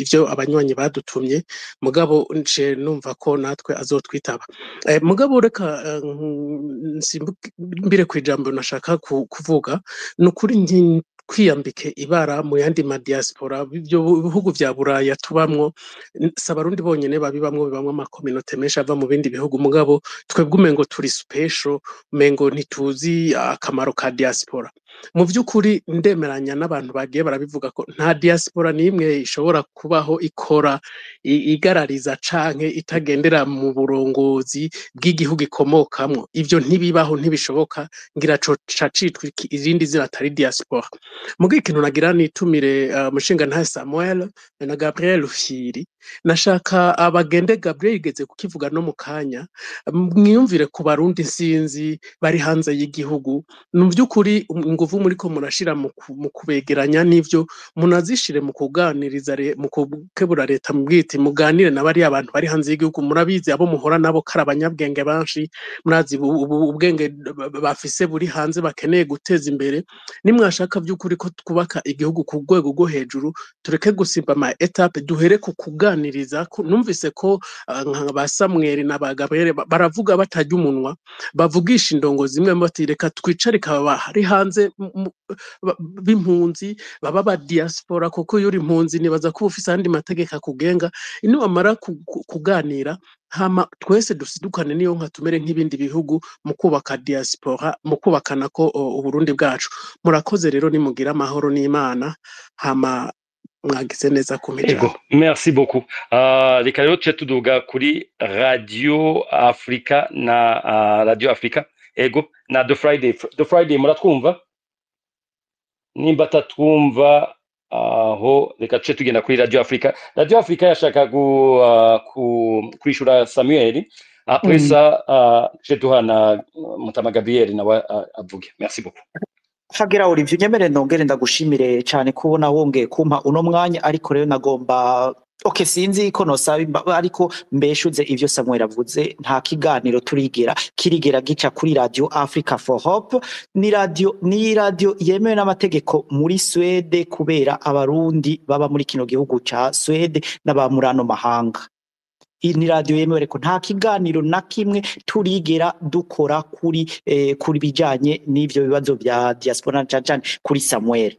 ivyo abanywanyi badutumye, mugabo nce numva ko natwe azotwitaba. Mugabo reka nsimbire ku ijambo nashaka kuvuga. Ni ukuri kwiyambike ibara mu yandi ma diaspora, ibyo bihugu vya Buraya tubamwo, si Abarundi bonyene babibamwo, bibamwo ama communautés menshi ava mu bindi bihugu, mugabo twebwe umengo turi special, umengo ntituzi akamaro ka diaspora. Mu vy'ukuri ndemeranya n'abantu bagiye barabivuga ko nta diaspora n'imwe ishobora kubaho ikora igarariza canke itagendera mu burongozi bw'igihugu ikomokamwo. Ivyo ntibibaho, ntibishoboka, ngira co ca citwa irindi zina atari diaspora. Muga ikintu nagira nitumire mushingantahe Samuel na Gabriel Rufyiri, nashaka abagende, Gabriel yigeze kukivuga no mu kanya, mwiyumvire ku Barundi nsinzi bari hanze y'igihugu. Mu vy'ukuri inguvu muriko murashira mu kubegeranya n'ivyo munazishire mu kuganiriza mu gukebura leta, mubwite muganire na bariya abantu bari hanze y'igihugu. Murabizi abo muhora nabo kari abanyabwenge benshi, murazi ubwenge bafise buri hanze bakeneye guteza imbere. Nimwashaka vy'ukuri ko twubaka igihugu ku rwego rwo hejuru, tureke gusimba ama étapes, duhere ku kuganiriza. Numvise ko nka ba Samuel na ba Gabriel baravuga batarya umunwa, bavugisha indongo zimwe bati reka twicarike aba bari hanze b'impunzi baba ba diaspora, kuko iyo uri impunzi nibaza ko uba ufise ayandi mategeko akugenga. Niwamara kuganira hama twese dusidukane niyo nka tumere nk'ibindi bihugu mu kubaka diaspora, mu kubaka nako Uburundi bwacu. Murakoze rero, nimugira amahoro n'Imana, hama mwagize neza kumpa Ego, ijambo. Merci beaucoup. Reka rero tuce tuduga kuri Radio Africa na Radio Africa. Ego, na The Friday. The Friday, muratwumva? Nimba atatwumva aho, reka tuce tugenda kuri Radio Africa. Radio Africa yashaka kwishura Samuel. Après ça, tuce duhana Mutama Gabriel nawe avuge. Merci beaucoup. Hagira Olivier, unyemere nongere ndagushimire cyane kubona wongeye kumpa uno mwanya, ariko rero nagomba, okay, sinzi ko nosaba ariko mbeshuze ivyo Samuel avuze. Nta kiganiro turigera kirigera gica kuri Radio Africa for Hope. Ni radio yemewe n'amategeko muri Swede kubera Abarundi baba muri kino gihugu ca Swede n'aba muri ano mahanga. Iyi ni radio yemewe, ariko nta kiganiro na kimwe turigera dukora kuri bijanye n'ivyo bibazo vya diaspora, cane cane kuri Samuel.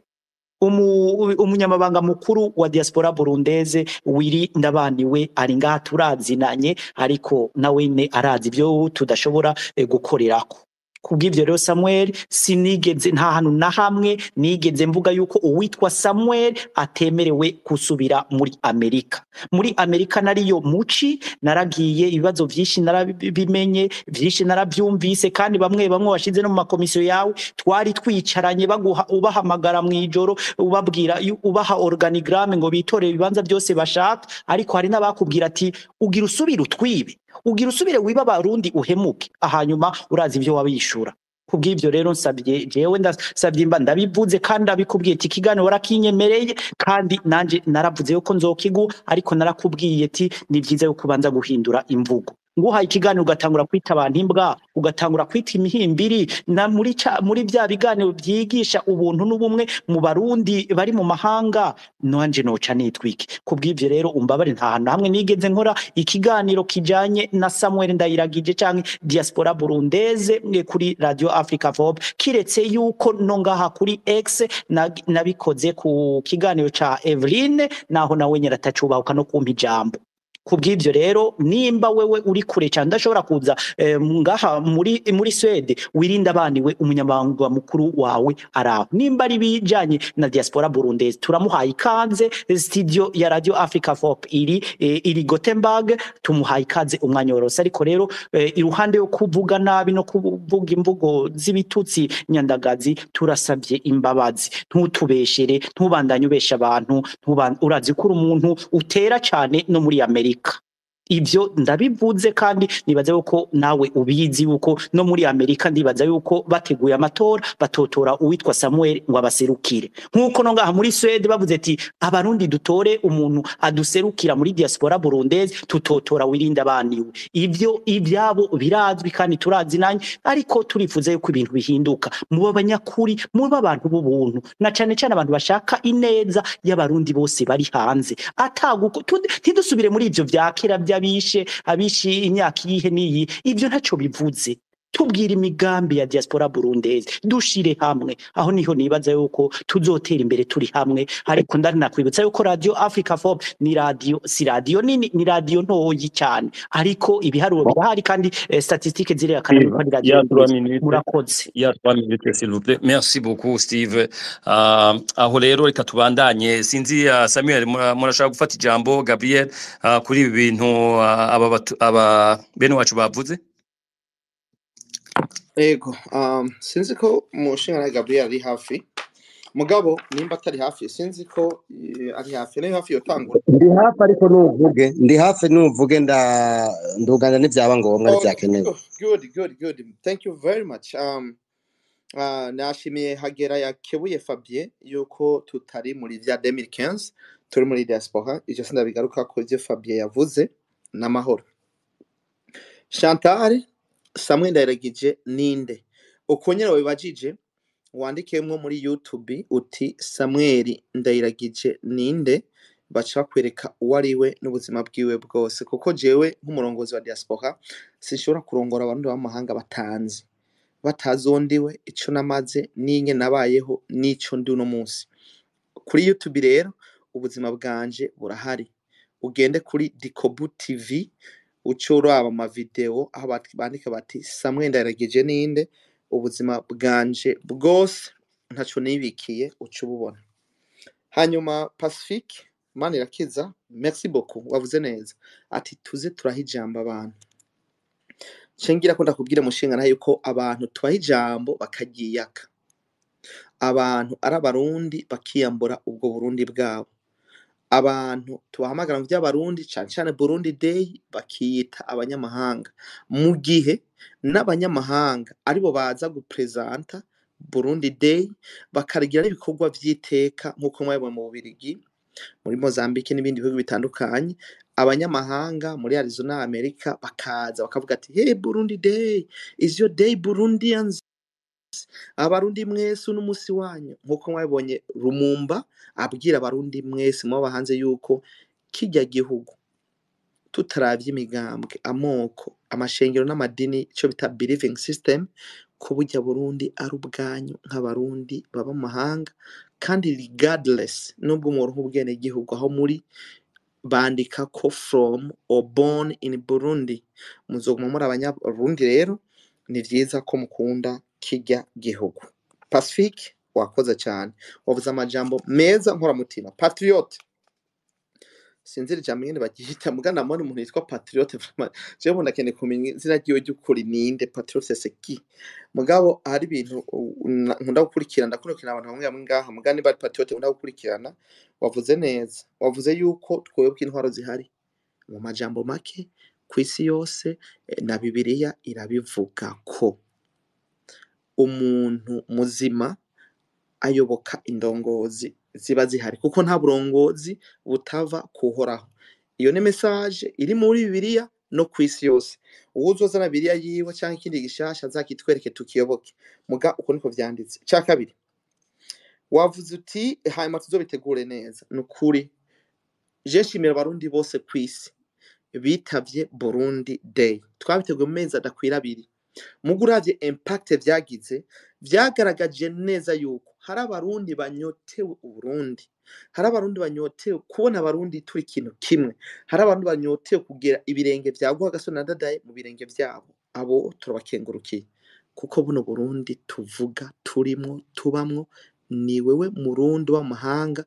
Umunyamabanga mukuru wa diaspora burundeze Wiri Ndabaniwe ari ngaha, turazinanye, ariko nawene arazi ivyo tudashobora gukorerako. Kubw'ivyo rero Samuel, sinigeze, nta hantu na hamwe nigeze mvuga yuko uwitwa Samuel atemerewe gusubira muri Amerika. Muri Amerika nariyo muci naragiye, ibibazo vyinshi narabimenye, vyinshi naravyumvise, kandi bamwe bamwe washize no mu makomisiyo yawe twari twicaranye, baguha ubahamagara mw'ijoro, ubabwira ubaha organigramme ngo bitore ibibanza byose bashaka, ariko hari n'abakubwira ati ugira usubire utwibe, ugira usubire wiba Abarundi, uhemuke. Ahanyuma urazi ivyo wabishura. Kubw'ivyo rero nsabye, jewe ndasabye imba ndabivuze kandi ndabikubwiye ati ikiganiro warakinyemereye, kandi nanje naravuze yuko nzokiguha, ariko narakubwiye ati ni vyiza yuko ubanza guhindura imvugo. Nguhaye ikiganiro ugatangura kwita abantu imbwa, ugatangura kwita imihimbiri, na muri muri bya biganiro byigisha ubuntu n'ubumwe mu Barundi bari mu mahanga, nanje noca nitwike. Kubw'ivyo rero umbabare, nta hantu hamwe nigeze nkora ikiganiro kijanye na Samuel Ndayiragije canke diaspora burundeze mwe kuri Radio Africa Fob, kiretse yuko no ngaha kuri X nabikoze ku kiganiro ca Eveline, naho nawe nyaratacubahuka no kumpa ijambo. Kubw'ivyo rero nimba wewe uri kure cyane ndashobora kuza ngaha muri Swede, wirinda abaniwe umunyamabanga mukuru wawe araho. Nimba ari bijanye na diaspora burundese, turamuhaye ikaze. Studio ya Radio Africa Fop iri Gothenburg, tumuhaye ikaze umwanya wose. Ariko rero iruhande yo kuvuga nabi no kuvuga imvugo z'ibitutsi nyandagazi, turasabye imbabazi, ntutubeshere, ntubandanye ubesha abantu, urazi ko uri umuntu utera cyane no muri Amerika. Ivyo ndabivuze kandi nibaza yuko nawe ubizi yuko no muri Amerika ndibaza yuko bateguye amatora batotora uwitwa Samuel ngo abaserukire, nkuko no ngaha muri Swede bavuze ati abarundi dutore umuntu aduserukira muri diaspora burundese, tutotora wirinda abaniwe. Ivyo ibyabo birazwi kandi turazi nanye, ariko turifuza yuko ibintu bihinduka, muba abanyakuri, muba abantu b'ubuntu, na cane cane abantu bashaka ineza y'abarundi bose bari hanze. Ataguko ntidusubire muri ivyo vya kera by'abishe abishe imyaka iyihe n'iyi, ivyo ntaco bivuze. Tubwira imigambi ya diaspora burundese, dushire hamwe, aho niho nibaza yuko tuzotera imbere turi hamwe. Ariko ndanakwibutsa yuko Radio Africa Fob ni radio, si radio nini, ni radio ntoyi cyane, ariko ibiharuro birahari kandi statistique zirerekana Steve, yuko ari il y radio a 3 nziza. minutes. Murakoze. Il y a 3 minutes, s'il vous plaît. Merci beaucoup, Steve. Aho rero reka tubandanye. Sinzi Samuel murashaka gufata ijambo, Gabriel, kuri ibi bintu aba bene wacu bavuze? Ego, sinzi ko umushinga Gabriel ari hafi, mugabo nimba atari hafi, sinzi ko ari hafi, niba hafi yotangura. Ndi hafi, ariko nuvuge, ndi hafi nuvuge, ndugana n'ivyaba ngombwa Oh, n'ivyakenewe. Good, good, good. Thank you very much. Nashimiye Hagera yakebuye Fabien yuko tutari muri vya 2015, turi muri diaspora. Ivyo sindabigaruka ko ivyo Fabien yavuze n'amahoro. Chantal, Samuel Ndayiragije ninde? Uko nyene wabibajije, wandikemwo muri YouTube uti Samuel Ndayiragije ninde, baca bakwereka uwo ari we n'ubuzima bwiwe bwose, kuko jewe nk'umurongozi wa diaspora sinshobora kurongora abarundi b'amahanga batanzi, batazondiwe ico namaze n'inge nabayeho n'ico ndi uno munsi. Kuri YouTube rero ubuzima bwanje burahari, ugende kuri Dikobu TV uce uraba amavideo aho bandika bati Samuel Ndayiragije ninde, ubuzima bwanje bwose ntaco nibikiye, uca ububona. Hanyuma Pacifique Manirakiza, merci beaucoup, wavuze neza ati tuze turaha ijambo abantu. Cengira ko ndakubwira mushinga nayo yuko abantu tubaha ijambo bakagiyaka, abantu ari abarundi bakiyambura ubwo Burundi bwabo, abantu tubahamagara mu by'abarundi cane cane Burundi Day bakiyita abanyamahanga, mu gihe n'abanyamahanga aribo baza gupresenta Burundi Day bakarigira n'ibikorwa vy'iteka nk'uko mwabibonye mu Bubirigi, muri Mozambique n'ibindi bihugu bitandukanye. Abanyamahanga muri Arizona, Amerika bakaza bakavuga ati hey, Burundi Day is your day, Burundians, abarundi mwese n'umusi wanyu, nk'uko mwabibonye Lumumba abwira abarundi mwese muba hanze yuko kijya gihugu tutaravye imigambwe, amoko, amashengero n'amadini, ico bita believing system, ko burya Burundi ari ubwanyu nk'abarundi baba mu mahanga, kandi regardless nubwo mworonka ubwenegihugu aho muri bandika ko from or born in Burundi, muzoguma muri abanyaburundi. Rero ni vyiza ko mukunda kijya gihugu. Pacifique, wakoze cyane, wavuze amajambo meza nkoramutima. Patriote, sinzi ijambo nyene bagihita, mugana mbona umuntu yitwa Patriote, vraiment jewe umuntu akeneye kumenya izina ryiwe ry'ukuri ninde. Patriote c'est qui? Mugabo hari ibintu nkunda gukurikirana, ndakurikirana abantu bamwe bamwe ngaha, mugabo niba ari Patriote nkunda gukurikirana. Wavuze neza, wavuze yuko twebwe intwaro zihari mu majambo make ku isi yose, na Bibiliya irabivuga ko umuntu muzima ayoboka indongozi ziba zihari, kuko nta burongozi butava kuhoraho. Iyo ni message iri muri Bibiliya no ku isi yose. Uwuzozana biriya yiwe canke ikindi gishasha azakitwereke tukiyoboke. Muga uko niko vyanditse. Ca kabiri, wavuze uti hanyuma tuzobitegure neza. Ni ukuri je nshimira abarundi bose ku isi bitavye Burundi Day. Twabiteguye mu mezi adakwira abiri. Muga uravye impact vyagize, vyagaragaje neza yuko hari abarundi banyotewe Uburundi, hari abarundi banyotewe kubona abarundi turi ikintu kimwe, hari abarundi banyotewe kugira ibirenge vya Rwagasore na Ndadaye mu birenge vyabo. Abo turabakengurukiye, kuko buno Burundi tuvuga turimwo tubamwo, ni wewe murundi uba mu mahanga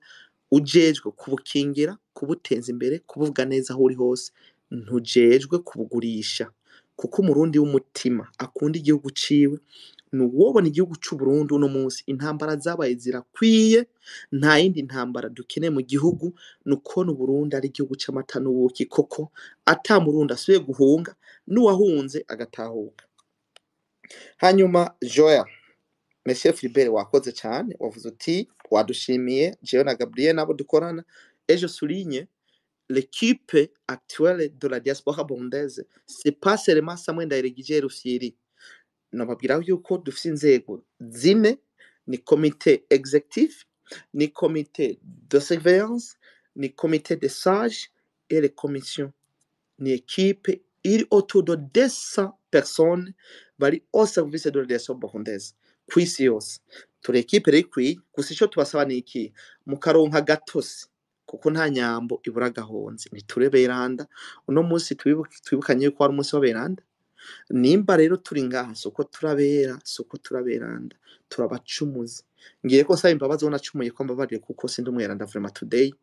ujejwe kubukingira, kubuteza imbere, kubuvuga neza aho uri hose, ntujejwe kubugurisha. Kuko umurundi w'umutima akunda igihugu ciwe, nuwobona igihugu c'Uburundi uno munsi intambara zabaye zirakwiye, nta yindi ntambara dukeneye mu gihugu, nukubona Uburundi ari igihugu c'amata n'ubuki koko, ata murundi asubiye guhunga, n'uwahunze agatahuka. Hanyuma Joel, Monsieur Philibert, wakoze cyane, wavuze uti wadushimiye jewe na Gabriel nabo dukorana, et je souligne l'équipe actuelle de la diaspora burundaise, c'est pas seulement Samuel Ndayiragije Rufyiri. Nababwira yuko dufise inzego zine: ni comité exécutif, ni comité de surveillance, ni comité de sages et les commissions. Ni équipe iri autour de 200 personnes bari au service de la diaspora burundaise kw'isi yose. Turi équipe rero ikwiye, gusa ico tubasaba ni iki: mukaronka gatosi, kuko nta nyambo ibura agahonzi. Ntiture beranda uno munsi, twibukanye yuko wari umunsi w'aberanda. Nimba rero turi ngaha, si uko turabera, si uko turaberanda, turabacumuzi. Ngiye ko nsaba imbabazi uwo nacumuye ko mbabariye, kuko sindi umweranda vraiment today,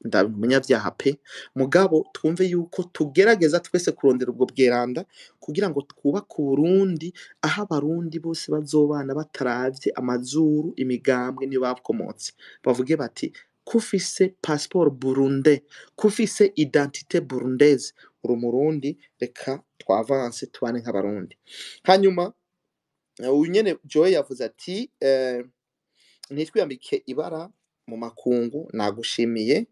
ndi umunyabyaha pe. Mugabo twumve yuko tugerageza twese kurondera ubwo bweranda kugira ngo twubake Uburundi aho abarundi bose bazobana bataravye amazuru, imigambwe niyo bakomotse, bavuge bati kufise passeport burundais, kufise identité burundaise, uri umurundi, reka twavanse tubane nk'abarundi. Hanyuma uyu nyene Joy yavuze ati ntitwiyambike ibara mu makungu. Nagushimiye,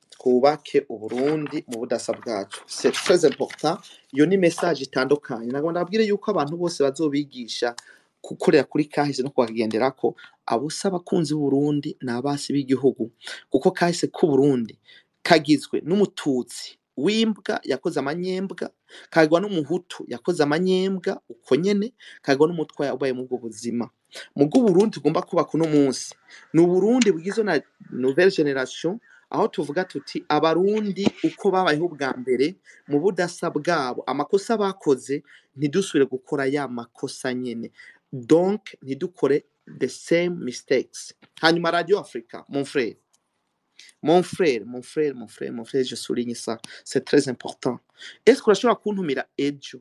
twubake Uburundi mu budasa bwacu, c'est très important. Iyo ni message itandukanye. Nagomba ndababwire yuko abantu bose bazobigisha gukorera kuri kahise no kuhagenderako, abo si abakunzi b'Uburundi, ni abasi b'igihugu, kuko kahise k'Uburundi kagizwe n'umututsi w'imbwa yakoze amanyembwa, kagirwa n'umuhutu yakoze amanyembwa uko nyene, kagirwa n'umutwa yabaye muri ubwo buzima. Mu bw'Uburundi tugomba kubaka uno munsi ni Uburundi bugizwe na nouvelle génération, aho tuvuga tuti abarundi uko babayeho ubwa mbere mu budasa bwabo, amakosa bakoze ntidusubire gukora ya makosa nyene, donc ntidukore the same mistakes. Hanyuma Radio Africa, mon frère, mon frère, mon frère, mon frère, mon frère, je souligne ça, c'est très important. Est-ce que urashobora kuntumira ejo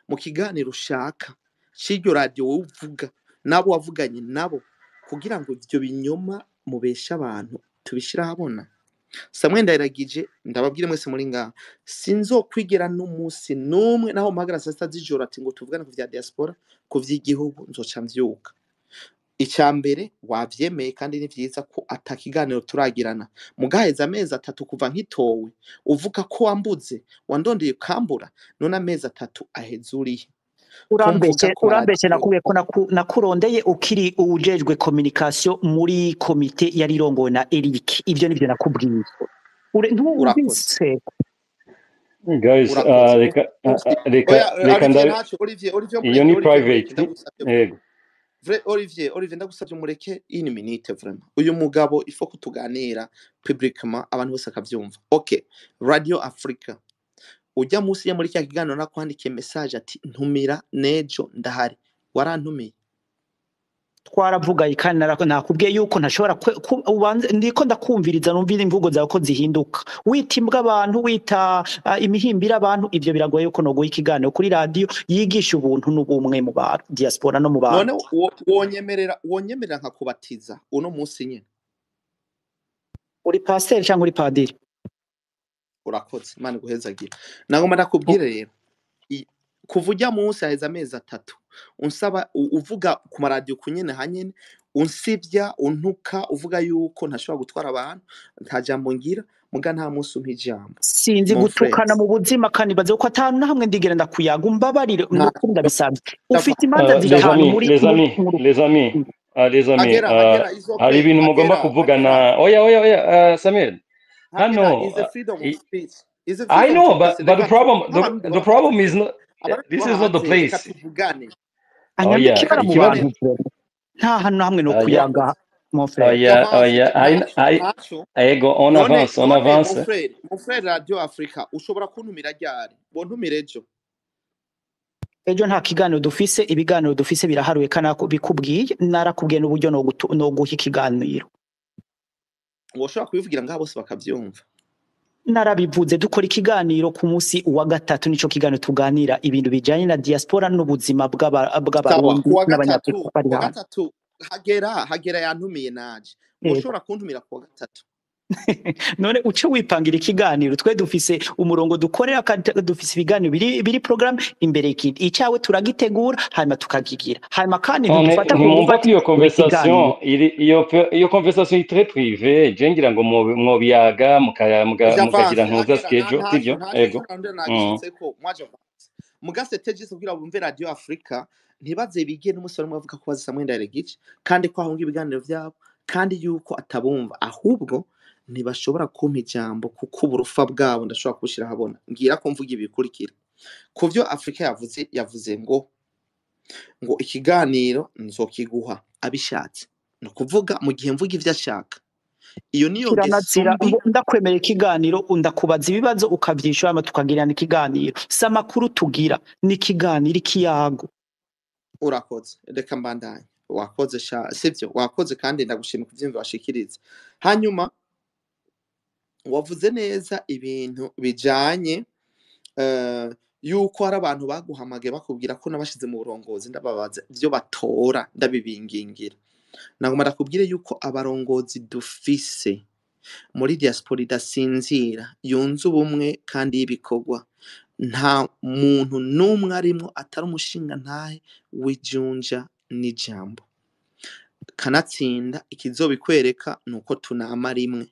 mu kiganiro ushaka c'iryo radio wowe uvuga nabo wavuganye nabo, kugira ngo ivyo binyoma mubesha abantu tubishire ahabona? Samwe Ndayiragije, ndababwire mwese muri ngaha, sinzokwigera n'umunsi n'umwe naho mpagara saa sita z'ijoro ati ngo tuvugane ku vya diaspora, ku vy'igihugu, nzoca mvyuka. Icya mbere wavyemeye, kandi ni vyiza ko ata kiganiro turagirana, mugaheza amezi 3 kuva nkitowe uvuga ko wambuze, wandondeye ukambura. None amezi 3 aheze urihe ko mvuga Urambeshe, ku urambeshe. maradiyo? Nakubwiye ko nakurondeye ukiri uwujejwe communication muri komite yari irongowe na Eric. Ivyo nivyo nakubwiye. Urakoze. Ntiwumvise? Guys, Urakoze. reka reka Oya, reka Olivier, ndabe ntacyo. Olivier, Olivier, iyo mureke. ni Olivier, mureke. private. Ndagusabye. Yego. Vrai, Olivier, Olivier, ndagusabye mureke une minute vraiment. Uyu mugabo il faut ko tuganira publiquement, abantu bose akavyumva. Okay, Radio Africa, ujya munsi ya muri cya kiganiro nakwandikiye message ati ntumira nejo ndahari, warantumiye? Twaravugaye kandi nakubwiye yuko ntashobora ubanze ndiko ndakumviriza, numvira imvugo zawe ko zihinduka, wita imbwa abantu, wita imihimbira abantu. Ivyo biragoye yuko noguha ikiganiro kuri radio yigisha ubuntu n'ubumwe mu ba diaspora no mu bantu. None wonyemerera nkakubatiza uno munsi nyene? Uri pasiteri cyangwa uri padiri? Urakoze, Imana iguhezagira. Nagomba ndakubwire rero, kuva ujya munsi haheze amezi 3 unsaba, uvuga ku maradiyo kunyene hanyene, unsivya, untuka, uvuga yuko ntashobora gutwara abantu, nta jambo ngira. Muga nta munsi umpa ijambo. Sinzi Mon frère. gutukana mu buzima, kandi baze ko atanu na hamwe ndigera ndakuyaga, umbabarire, Nta nukuri ndabisabye. Ufite imanza Les zitanu amis, muri les muri amis, muri les amis, les amis, Hagera, Hagera is hari okay. ibintu mugomba Hagera, kuvugana. Hagera. Oya, oya, oya, Samuel. Hagera Hano, is a freedom of speech. Is a I freedom know, of but speech. but the Reka problem, nk'abarundi the bo problem hanze, is not, abarundi this bo is not the hanze, reka place. tuvugane. Anyambika Oya, Reka ibara mu ikibazo, bantu tuvugane. nta hantu na hamwe no oya, kuyaga, mon frère. oya, Avance, oya, ntaco, ntaco. ego, on None, avance, on none, mon avance. frère, mon frère Radio Africa, ushobora kuntumira ryari? Bontumire ejo. Ejo nta kiganiro dufise, ibiganiro dufise biraharuye kandi bikubwiye, narakubwiye n'uburyo no guha ikiganiro. Woshobora kubivugira ngaha bose bakavyumva. Narabivuze, dukora ikiganiro ku munsi wa gatatu, nico kiganiro tuganira ibintu bijanye na diaspora n'ubuzima Sawa, bw'abarundi kuwa gatatu, n'abanyafrika bari kuwa hanze. gatatu Hagera yantumiye naje. Yego. Woshobora kuntumira kuwa gatatu. None uce wipangira ikiganiro, twe dufise umurongo dukorera kandi dufise ibiganiro biri programme imbere y'ikindi, icyawe turagitegura hanyuma tukakigira, hanyuma kandi On est, ntidufata ku ntimwumva ko gufata iyo buri conversation kiganiro. iri, iyo conversation iri très privée, je ngira ngo mwobiyaga J'avance, mukagira ntuza Hagera, nta schedule, ntaco, sivyo? ntaco, Ego. ico narondera nagishitseko, moi j'avance. Muga c'était juste kugira bumve Radio Africa, ntibaze bige n'umunsi barimo bavuga ko bazi Samuel Ndayiragije, kandi ko ahunga ibiganiro vyabo, kandi yuko atabumva, ahubwo ntibashobora kumpa ijambo kuko uburufa bwabo ndashobora kubushira ahabona. Ngira ko mvuga ibikurikira. Ku vyo Afrika yavuze, yavuze ngo ikiganiro nzokiguha abishatse. Ni ukuvuga mu gihe mvuga ivyo ashaka. Iyo niyo ngeso Kiranazira mbi. ndakwemera ikiganiro, ndakubaza ibibazo ukavyishura, hama tukagirana ikiganiro. Si amakuru tugira, ni ikiganiro, ikiyago. Urakoze, reka mbandanye. Wakoze sha, sivyo? Wakoze kandi ndagushima kuvyumva washikiriza. Hanyuma wavuze neza ibintu bijanye yuko hari abantu baguhamagaye bakubwira ko nabashize mu burongozi, ndababaza ivyo batora ndabibingingira. Nagomba ndakubwire yuko abarongozi dufise muri diaspora idasinzira, yunze ubumwe kandi y'ibikorwa, nta muntu n'umwe arimwo atari umushinga ntahe w'ijunja n'ijambo. Kanatsinda ikizobikwereka nuko tunama rimwe,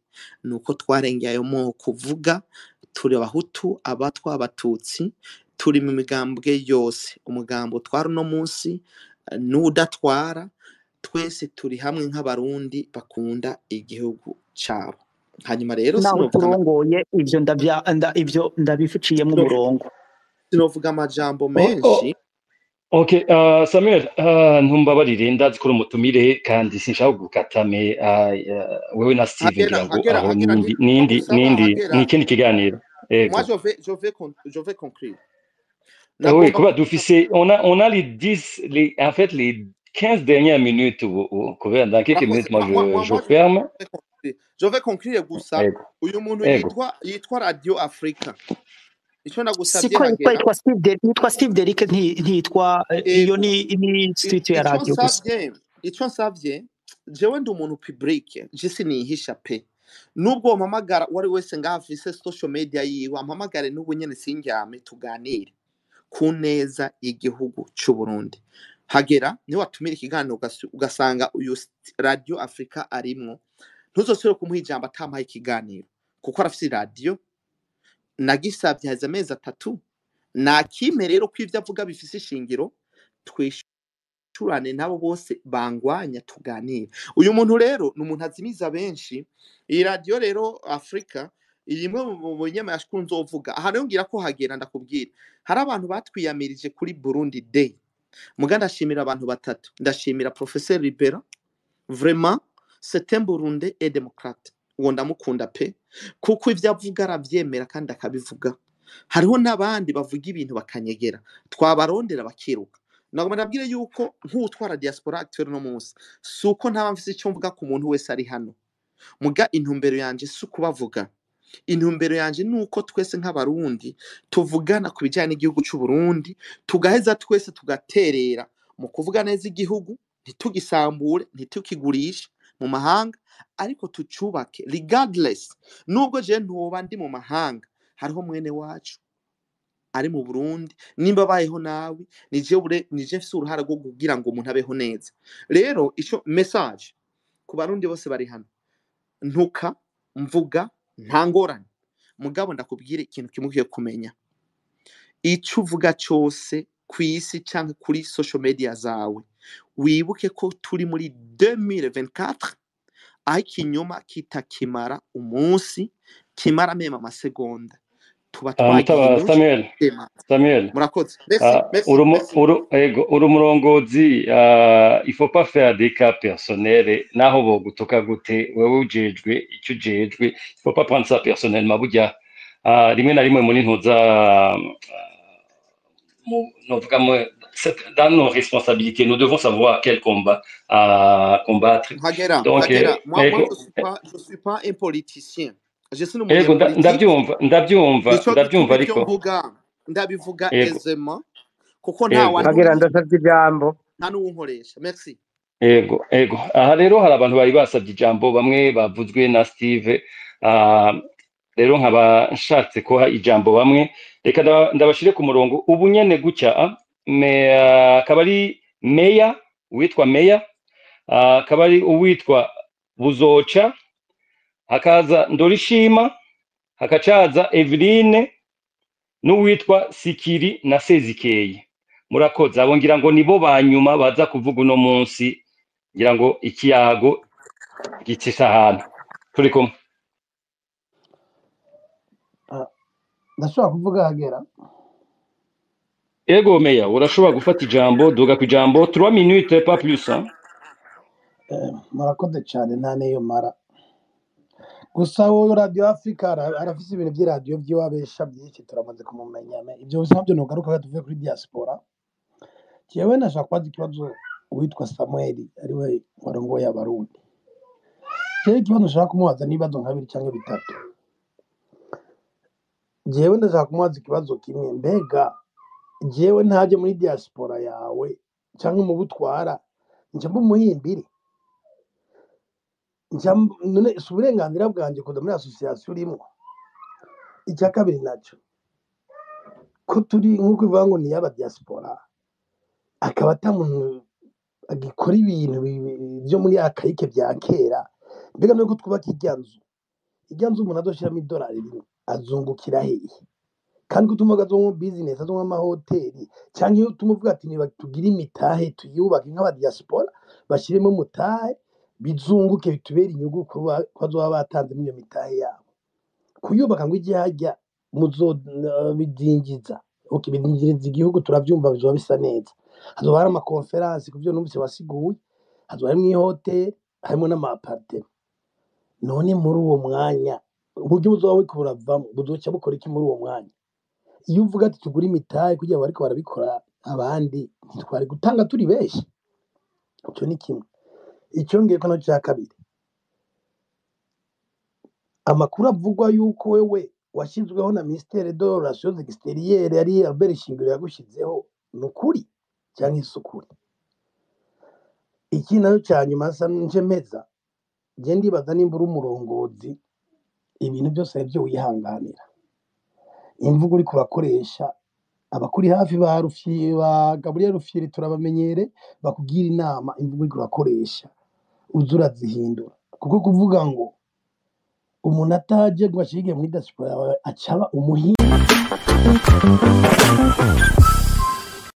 nuko twarengeye ayo moko uvuga, turi abahutu, abatwa, abatutsi, turi mu migambwe yose. Umugambo utwara uno munsi n'udatwara, twese turi hamwe nk'abarundi bakunda igihugu cabo. Hanyuma rero Naho sinovuga turongoye ivyo ivyo ndabificiyemwo umurongo. Sinovuga amajambo Oh, menshi. Ok, Samuel, ntumbabarire, ndazi ko uri umutumire kandi sinshaka gukata me wewe na Steve Hagera, ngira ngo Hagera, aho Hagera, nindi nindi ntibagusaba nindi Hagera. ni ikindi kiganiro. Moi Ego. je vais conclure. Ah oui, Nagomba kuba dufise on a les 10 les en fait les 15 dernières minutes kubera dans quelques Urakoze. minutes moi Moi, moi, je moi, je ferme. vais conclure. Je vais conclure gusa. Ego. Uyu muntu Ego. yitwa Radio Africa. Ico nagusavye Siko yitwa Hagera. yitwa Steve yitwa Steve Derrick, ntitwa iyo Ego. ni street ya Ico radio gusa. nsavye, ico nsavye, jewe ndi umuntu public, je sinihisha pe. Nubwo wampamagara uwari wese ngaha afise social media yiwe, ampamagare n'ubu nyene sindyame tuganire ku neza y'igihugu c'u Burundi. Hagera niwe watumira ikiganiro ugasanga uyu Radio Africa arimwo, ntuzosubire kumuha ijambo atampaye ikiganiro, kuko arafise radio nagisavye haheze amezi 3. Nakime rero ko ivyo avuga bifise ishingiro, twishurane nabo bose bangwanya tuganire. Uyu muntu rero ni umuntu azimiza benshi. Iyi radio rero Africa iri imwe mu binyamakuru nzovuga. Aha rero ngira ko Hagera ndakubwira, hari abantu batwiyamirije kuri Burundi Day. Muga ndashimira abantu batatu. Ndashimira Professeur Libera, vraiment c'est un Burundais et démocrate. Uwo ndamukunda pe, kuko ivyo avuga aravyemera kandi akabivuga. Hariho n'abandi bavuga ibintu bakanyegera, twabarondera bakiruka. Nagomba ndabwire yuko nk'utwara diaspora actuelle no munsi, si uko ntaba mfise ico mvuga ku muntu wese ari hano. Muga intumbero yanje si ukubavuga. Intumbero yanje ni uko twese nk'abarundi tuvugana ku bijanye n'igihugu c'u Burundi, tugaheza twese tugaterera mu kuvuga neza igihugu, ntitugisambure, ntitukigurishe mu mahanga, ariko tucubake regardless. Nubwo je ntoba ndi mu mahanga, hariho mwene wacu ari mu Burundi, nimba abayeho nawe, nije mfise uruhara rwo kugira ngo umuntu abeho neza. Rero ico message ku barundi bose bari hano, ntuka mvuga Nta ngorane. Mugabo ndakubwira ikintu kimwe ukwiye kumenya: icyo uvuga cyose ku isi cyangwa kuri social media zawe, wibuke ko turi muri 2024, aho ikinyoma kitakimara umunsi, kimara même amasegonda, tuba Ah, mutaba twagiye Samuel. Tema. Samuel. Murakoze, merci. Ah, Merci. uri Merci. ego, uri umurongozi, il faut pas faire des cas personnels. Naho bogutuka gute, wewe ujejwe icyo ujejwe, il faut pas prendre ça personnellement. Burya rimwe na rimwe muri ntuza novuga dans nos responsabilités, nous devons savoir quel combat à combattre. Hagera. Donc Hagera, moi ego. je suis pas un politicien, je suis Ego, umunyepolitike. Ndabyumva, ndabyumva. Nico Ndabyumva. gituma ibyo Ariko mvuga ndabivuga ego. Aisément, kuko nta Ego. Hagera, wantumye, ndasabye ijambo. Nta n'uwunkoresha. Merci. Ego. Aha rero hari abantu bari basabye ijambo, bamwe bavuzwe na Steve. Rero nkaba nshatse kuha ijambo bamwe. Reka ndabashire ku murongo ubu nyene gutya. Akaba ari Meya, uwitwa Meya, akaba ari uwitwa Buzoca, hakaza Ndorishima, hakacaza Eveline n'uwitwa Sikiri na Sezikeye. Murakoze. Abo ngira ngo nibo ba nyuma baza kuvuga uno munsi, ngira ngo ikiyago gicisha ahantu turi kumwe. Ah, ndashobora kuvuga, Hagera? Ego Meya, urashobora gufata ijambo, duga ku ijambo, 3 minutes, pas plus, hein? Murakoze cyane. Nta n'iyo mara gusa. Wowe Radiyo Afurika arafise ibintu by'iradiyo by'iwabesha byinshi, turamaze kumumenya. Ibyo bisa nabyo ntugaruka tuvuye kuri diaspora. Jewe nashaka kubaza ikibazo uwitwa Samuel, ariwe warongoye Abarundi. Jewe ikibazo nshaka kumubaza n'ibibazo nka bibiri cyangwa bitatu. Jewe ndashaka kumubaza ikibazo kimwe: mbega jewe ntaje muri diaspora yawe cyangwa mu butwara, nca mba umuhimbiri? None si uburenganzira bwanjye kuza muri association urimo? Icya kabiri nacyo, ko turi nk'uko bivuga ngo ni iy'aba diaspora, akaba ata muntu agikora ibintu byo muri akayike bya kera, mbega nuko twubaka irya nzu, irya nzu umuntu azoshiramo idolari rimwe azungukira hehe? Kandi ko tumuvuga azonka business, azonka amahoteli, cyangwa iyo tumuvuga ati niba tugire imitahe tuyubake nk'aba diaspora, bashyiremo umutahe bizunguke, bitubere inyungu kuba bazoba batanzemo iyo mitahe yabo kuyubaka, ngo ijye hajya muzo bidingiza, okay, bidingiriza igihugu, turabyumva, bizoba bisa neza, hazoba hari amakonferansi ku byo numvise wasiguye, hazoba harimo ihoteli, harimo n'ama appartement. None muri uwo mwanya uburyo buzoba buriko buravamo buzoca bukora iki muri uwo mwanya? Iyo uvuga ati tugure imitahe kugira ngo bariko barabikora abandi, ntitwari gutanga turi benshi? Icyo ni kimwe. Icyongeyeko nacyo cya kabiri, amakuru avugwa yuko wewe washyizweho na ministère de relations extérieures, ari Albert Shingiro yagushyizeho, ni ukuri cyangwa si ukuri? Iki nayo cya nyuma nsa nje meza, njye ndibaza nimba uri umurongozi, ibintu byose hari ibyo wihanganira. Imvugo uriko urakoresha, abakuri hafi ba Rufyiri, ba Gabriel Rufyiri, turabamenyere, bakubwira inama. Imvugo uriko urakoresha uza urazihindura, kuko kuvuga ngo umuntu ataje ngo ashige muri diaspora yawe acaba umuhinzi.